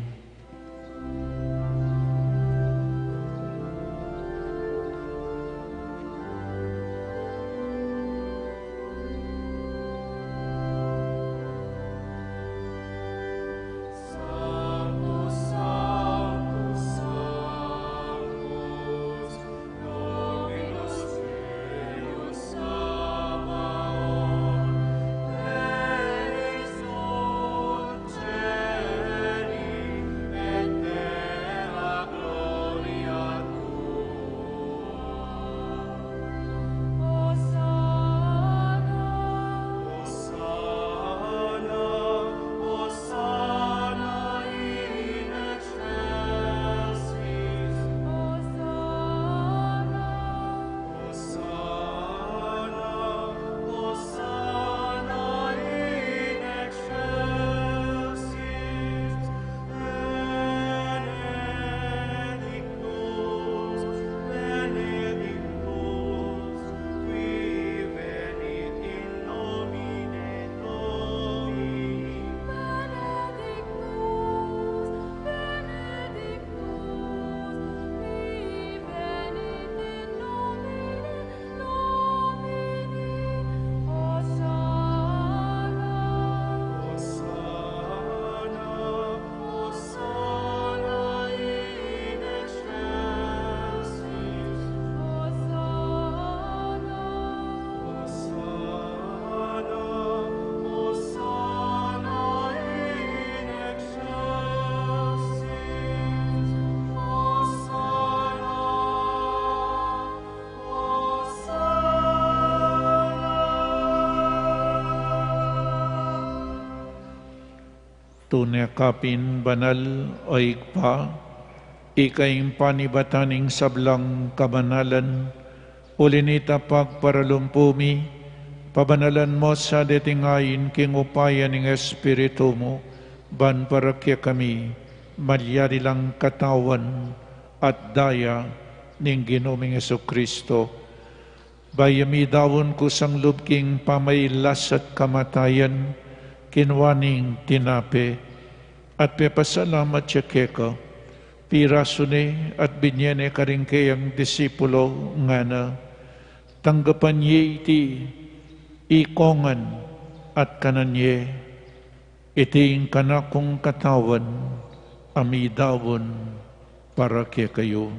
Tune ka pin banal, o Ibpa, ika ing panibatan ning sablang kabanalan, uli nita pagparalumpu mi, pabanalan mo sa deting ain king upaya ning Espiritu mu, ban para kekami, malyari lang katawan at daya ning Ginu ming Jesucristo. Bayu mi daun kusang lub king pamailas at kamatayan, kinua ne ing tinape, at pepasalamat ya keka, pirasu ne at binye ne karing keyang disipulo, ngana: Tanggapan ye iti, ikongan, at kanan ye, iti ing kanakung katawan, a midaun para kekayu.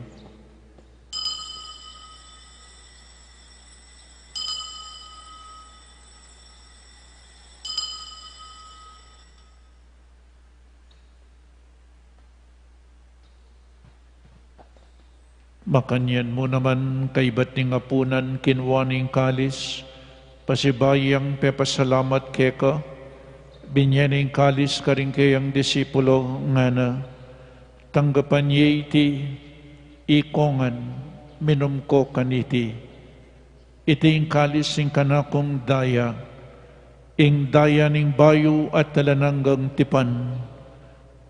Makanyan mu naman kaybat ning apunan kinua ne ing kalis, pasibayu yang pepasalamat keka, binye ne ing kalis karing keyang disipulo, ngana: Tanggapan ye iti, ikongan, minum ko kaniti. Iti ing kalis ning kanakung daya, ing daya ning bayu at alang anggang tipan,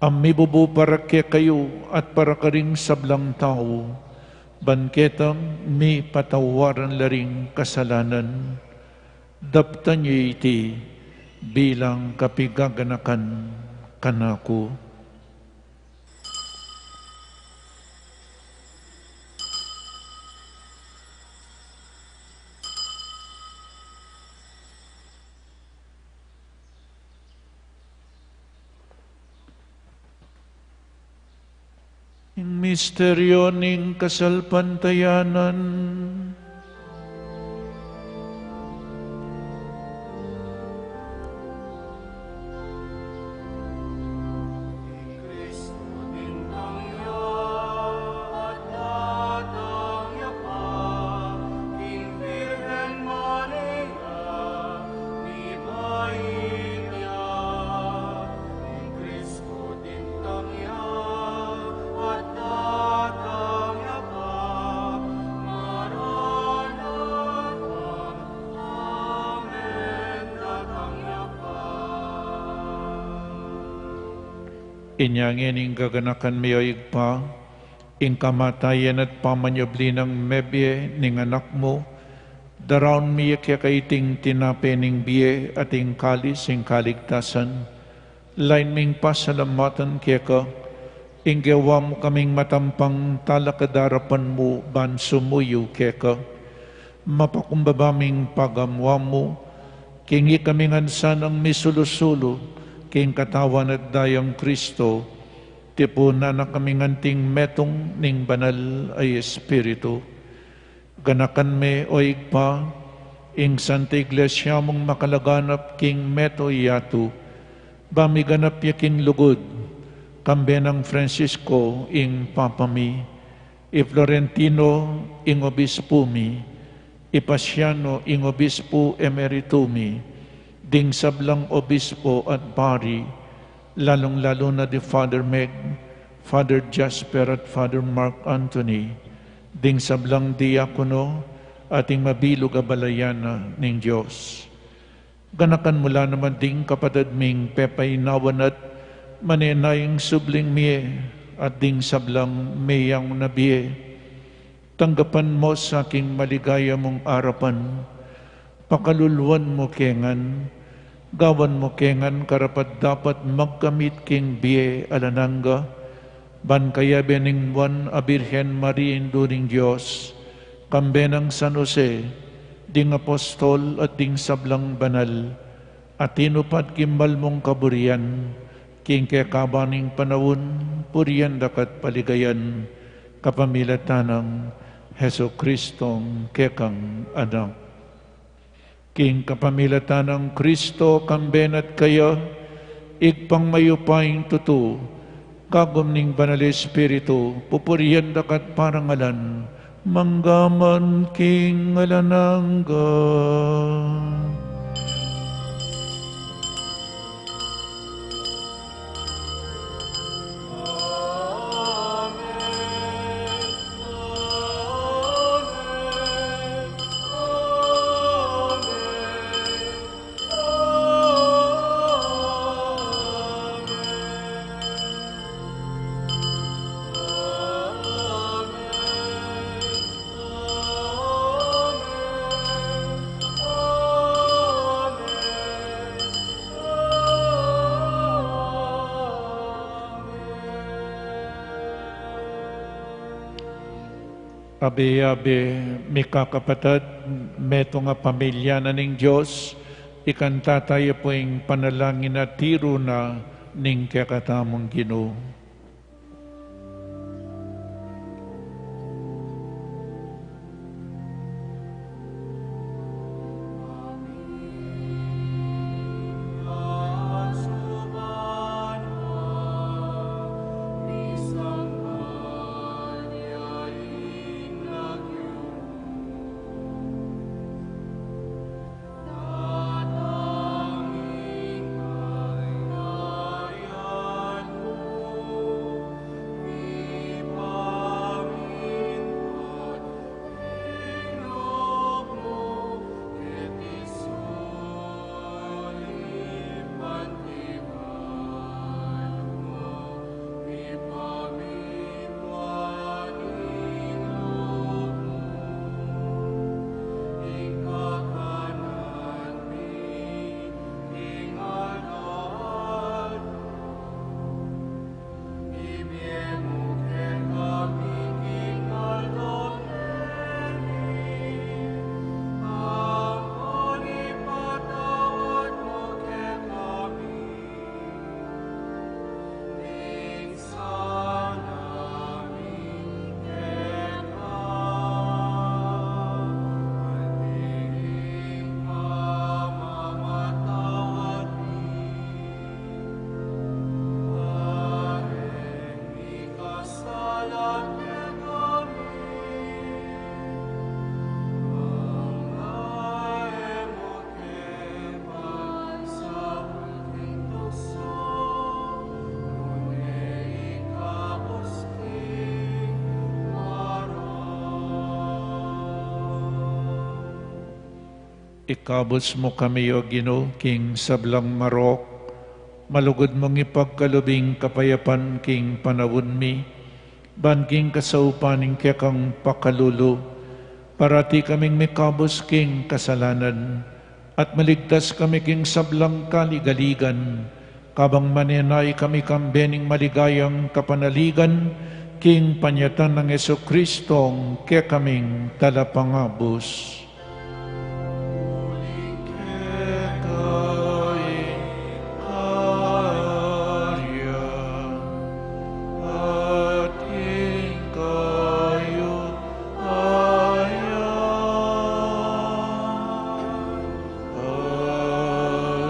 a mibubu para kekayu at para karing sablang tau, ban ketang mipatawaran la ring kasalanan. Daptan ye iti bilang kapigaganakan kanaku. Ing misteryo ning kasalpantayanan. Inya ngeni, gaganakan mi, o Ibpa, ing kamatayan at pamanyubli nang mebie ning Anak mu, daraun mi keka iting tinape ning bie at ing kalis ning kaligtasan. Lain ming pasalamatan keka, ing gewa mu kaming matampang talakad arapan mu ban sumuyu keka. Mapakumbaba ming pagamuan mu, king ikami ngan sanang misulu-sulu king Katawan at Dayang Kristo, tipunan na kami ngan king metung ning Banal a Espiritu. Ganakan me, o Ibpa, ing Santa Iglesia mung makalaganap king meto yatu, ba miganap ya king lugud, kambe nang Francisco ing Papa mi, i Florentino ing Obispu mi, i Pasiano ing Obispu Emeritu mi, ding sablang obispo at pari, lalung-lalu na di Father Meg, Father Jasper at Father Mark Anthony, ding sablang diakono, at ing mabilug a balayan na ning Dios. Ganakan mu la naman ding kapatad ming pepainawan at manenayang subling mie, at ding sablang meyang na bie. Tanggapan mu sa king maligaya mung arapan, pakaluluan mu ke ngan, gawan mu ke ngan karapat-dapat magkamit king bie alang angga, ban kayabe ning Nuan a Birhen Maria, Indu ning Dios, kambe nang San Jose, ding apostol at ding sablang banal, a tinupad king mal mung kaburian, king kekaban ning panaun, purian da ka at paligayan, kapamilatan nang Jesucristong kekang Anak. King kapamilatan nang Kristo, kambe na at kaya, Ibpang mayupayang tutu, kagum ning Banal Espiritu, pupurian da ka at parangalan, mangga man king alang angga. Abe-abe, mikakapatad, metung a pamilya na ning Dios, ikanta taya pu ing panalangin a tiru na ning kekatamung Ginu. Ikabus mu kami, O Ginu, king sablang marok, malugud mung ipagkalub ing kapayapan king panaun mi, ban king kasaupan ning kekang pakalulu, parati kaming mikabus king kasalanan, at maligtas kami king sablang kaligaligan, kabang manenaya kami kambe ning maligayang kapanaligan, king panyatang nang Jesucristo, kekaming Talapangabus.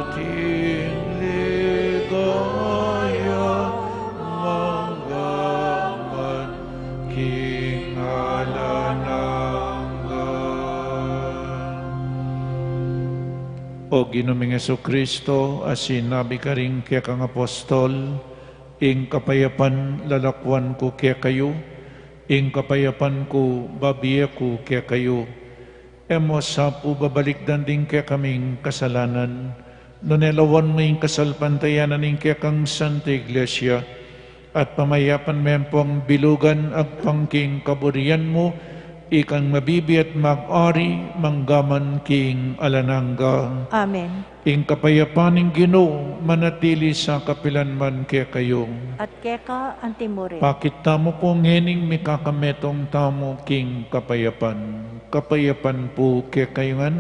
Ating ligaya manggaman king alang angga. O Ginu ming Jesucristo, a sinabi karing kekang apostol, ing kapayapan lalakwan ku kekayu, ing kapayapan ku babie ku kekayu. E mu sa pu babalikdan ding kekaming kasalanan, nune lawan mu ing kasalpantayanan ning kekang Santa Iglesia, at pamayapan me pung bilugan agpang king kaburian mu, ikang mabibie at mag-ari manggaman king alang angga. Amen. Ing kapayapan ning Ginu manatili sa kapilan man kekayu. At keka antimurin. Pakit tamu pu ngening mikakametung tamu king kapayapan. Kapayapan pu kekayu ngan.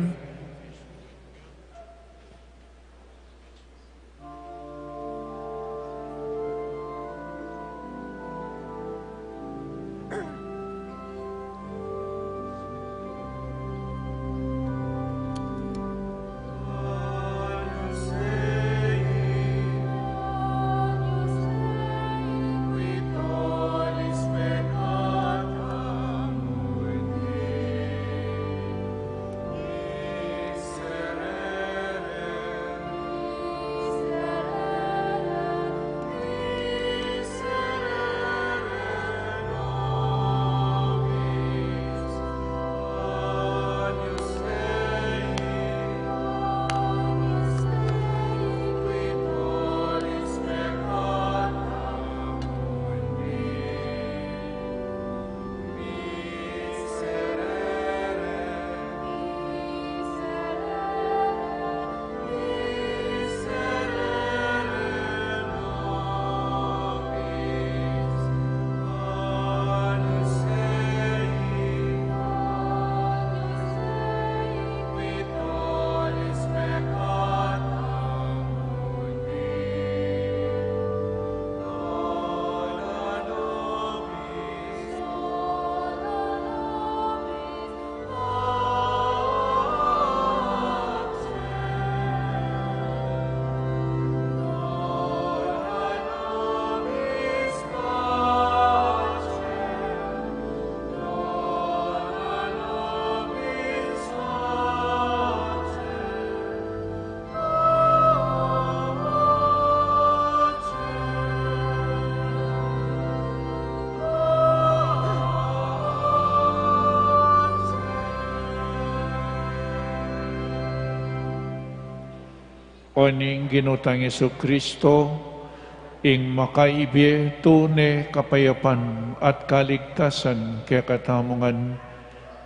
O ning Ginu tang Jesucristo, ing makaibie tune kapayapan at kaligtasan kekatamu ngan,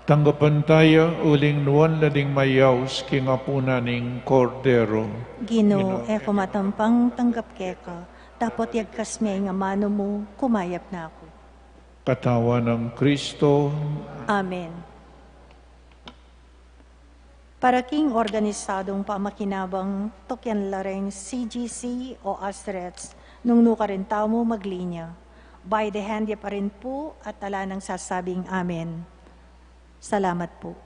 tanggapan taya uling nuan la ding mayaus king apunan ning Kordero. Ginu, e ku matampang tanggap keka, dapot yagkas me ing amanu mu, kumayap na ku. Katawan nang Kristo. Amen. Para king organisadong pamakinabang, tukyan la ring C G C o Asrets, nung nukarin tamu maglinya. By the hand ya pa rin pu at ala nang sasabing amen. Salamat pu.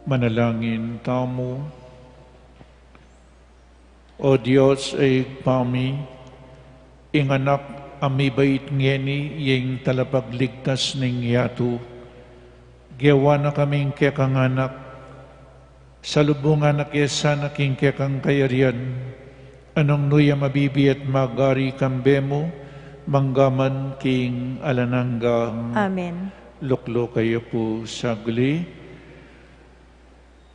Manalangin tamu. O Dios, a Ibpa mi, ing Anak a mibait ngeni, ing talapagligtas ning yatu. Gewa na kaming kekang anak, salubungan na ke sana king kekang kayarian, a nung nu ya mabibie at magari kambe mu, mangga man king alang angga. Amen. Lukluk kayu pu saglit.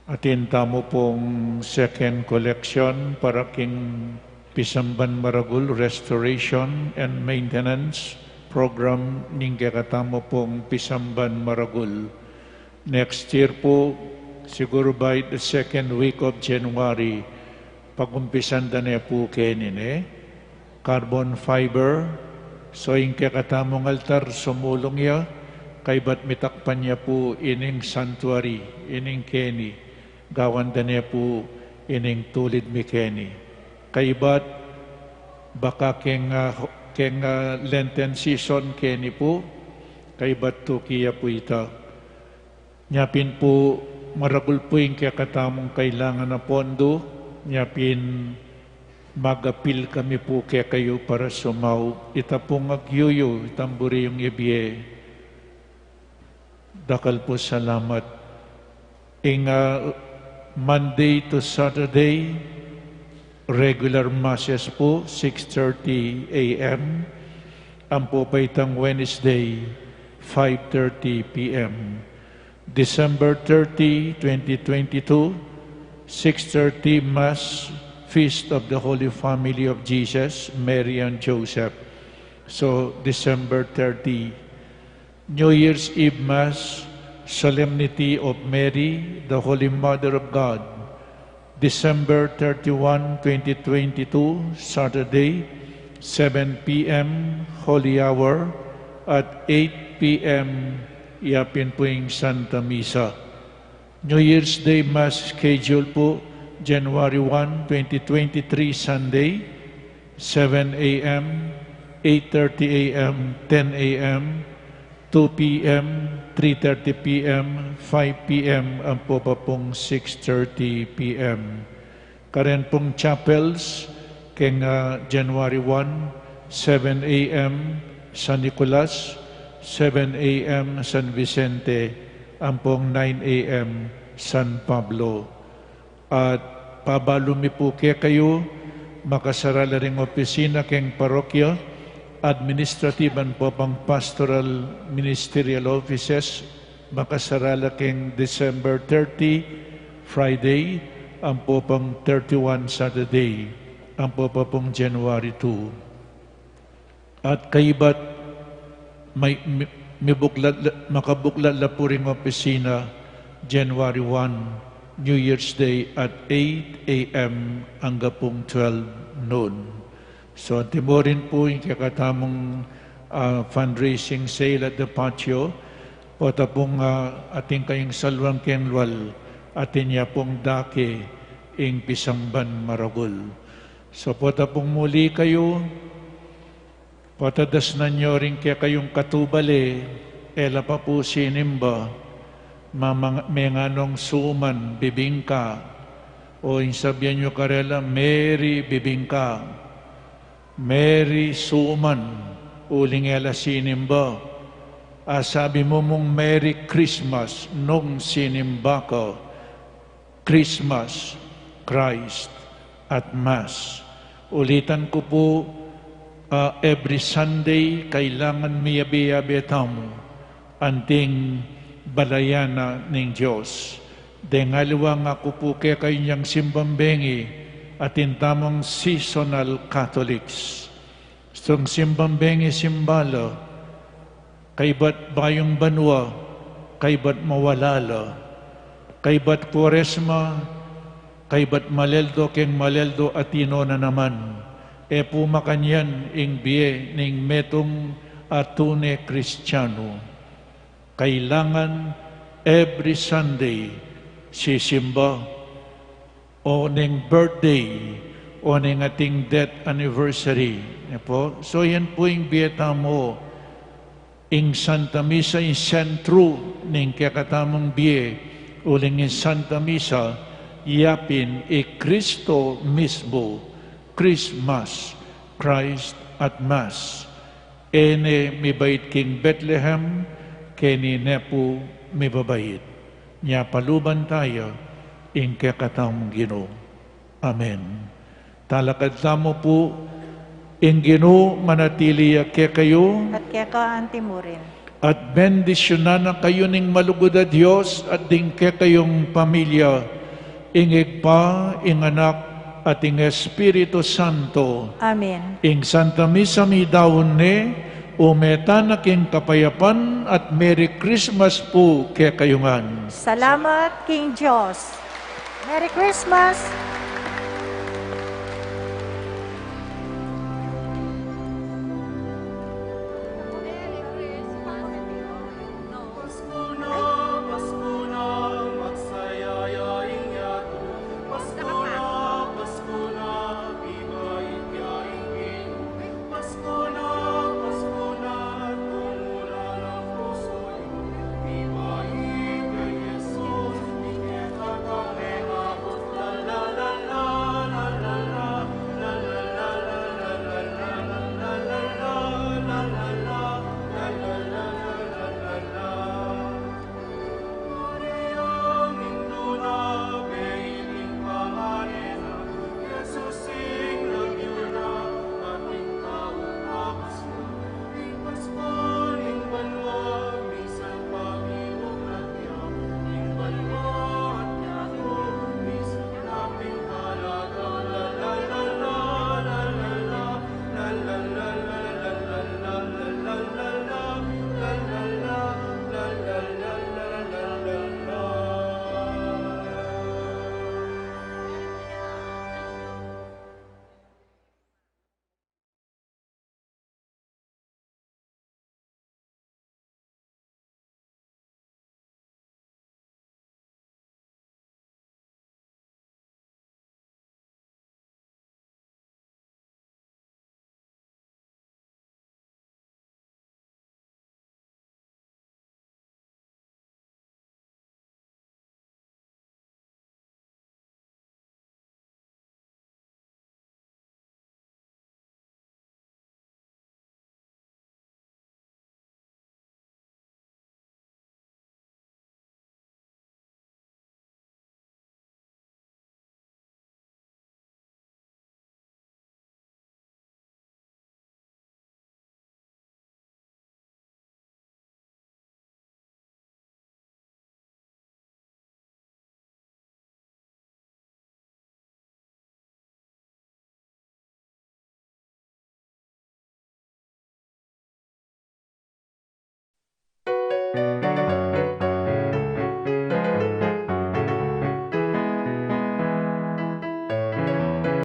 Atin tamu pung second collection para king Pisamban Maragul Restoration and Maintenance Program ning kekatamu pung Pisamban Maragul. Next year pu, siguru by the second week of January, pagumpisan da ne pu keni, ne? Carbon fiber. So ing kekatamung altar, sumulung ya, kaybat mitakpan ya pu ining sanctuary, ining keni, gawan da ne pu ining tulid mi keni. Kaybat, baka keng, ah, keng, ah, Lenten season keni pu, kaybat tuki ya pu ita. Nya pin pu, maragul pu ing kekatamung kailangan a pondu, nya pin mag-apil kami pu kekayu para sumaup. Ita pung agyuyu, itang buri yung ibie. Dakal pu salamat. Ing, ah, Monday to Saturday, regular masses pu, six thirty A M. Ampo pa itang Wednesday, five thirty P M. December thirty, twenty twenty-two, six thirty Mass, Feast of the Holy Family of Jesus, Mary and Joseph. So, December thirty. New Year's Eve Mass, Solemnity of Mary, the Holy Mother of God, December thirty-one, twenty twenty-two, Saturday, seven P M Holy Hour, at eight P M yapin pu ing Santa Misa. New Year's Day Mass schedule pu, January one, twenty twenty-three, Sunday, seven A M, eight thirty A M, ten A M, two P M, three thirty P M, five P M, ampo pa pung six thirty P M. Karen pung chapels, keng, ah, January one, seven A M San Nicolas, seven A M San Vicente, ampong nine A M San Pablo. At pabalu mi pu kekayu, makasarala ring opisina keng parokya, administrative ampo pang pastoral ministerial offices, makasarala keng December thirty, Friday, ampo pang thirty-one, Saturday, ampo pa pung January two. At kaybat, may, mi-, mibuklat la, makabuklat la pu ring opisina, January one, New Year's Day at eight A M angga pung twelve noon. So, antimurin pu ing kekatamung, ah, fundraising sale at the patio, pota pung, ah, atin kayung saluang kenwal, atin ya pung dake ing Pisamban Maragul. So, pota pung muli kayu, pota dasnan yu ring kekayung katubal e, e la pa pu sinimba, mamang-, menganong suman, bibingka, o ing sabian yu karela, Mary, bibingka. Mary, suman, uling e la sinimba. A sabi mu mung Merry Christmas nung sinimba ka. Christmas, Christ, at Mass. Ulitan ku pu, ah, every Sunday, kailangan miyabe-yabe tamu anting balayan na ning Dios. Deng aliwa nga ku pu kekayu yang simbang bengi, atin tamung seasonal Catholics. Sung simbang bengi simba la, kaybat bayung banua, kaybat mawala la, kaybat Kuaresma, kaybat maleldo keng maleldo, atin no na naman. E pu makanyan ing bie ning metung a tune Kristianu. Kailangan every Sunday sisimba, o ning birthday, o ning ating death anniversary. Ne pu? So, yan pu ing bie tamu. Ing Santa Misa ing sentru ning kekatamung bie, Uling ing Santa Misa, yapin i Kristo mismu, Christmas, Christ at Mass. E ne mibait king Bethlehem, keni ne pu mibabait. Nya paluban taya ing kekatamung Ginu. Amen. Talakad tamu pu. Ing Ginu manatili ya kekayu. At keka antimurin. At bendisyunan na kayu ning malugud a Dios at ding kekayung pamilya, ing Ibpa, ing Anak, at ing Espiritu Santo. Amen. Ing Santa Misa midaun ne, ume tana king kapayapan at Merry Christmas pu kekayu ngan. Salamat king Dios. Merry Christmas!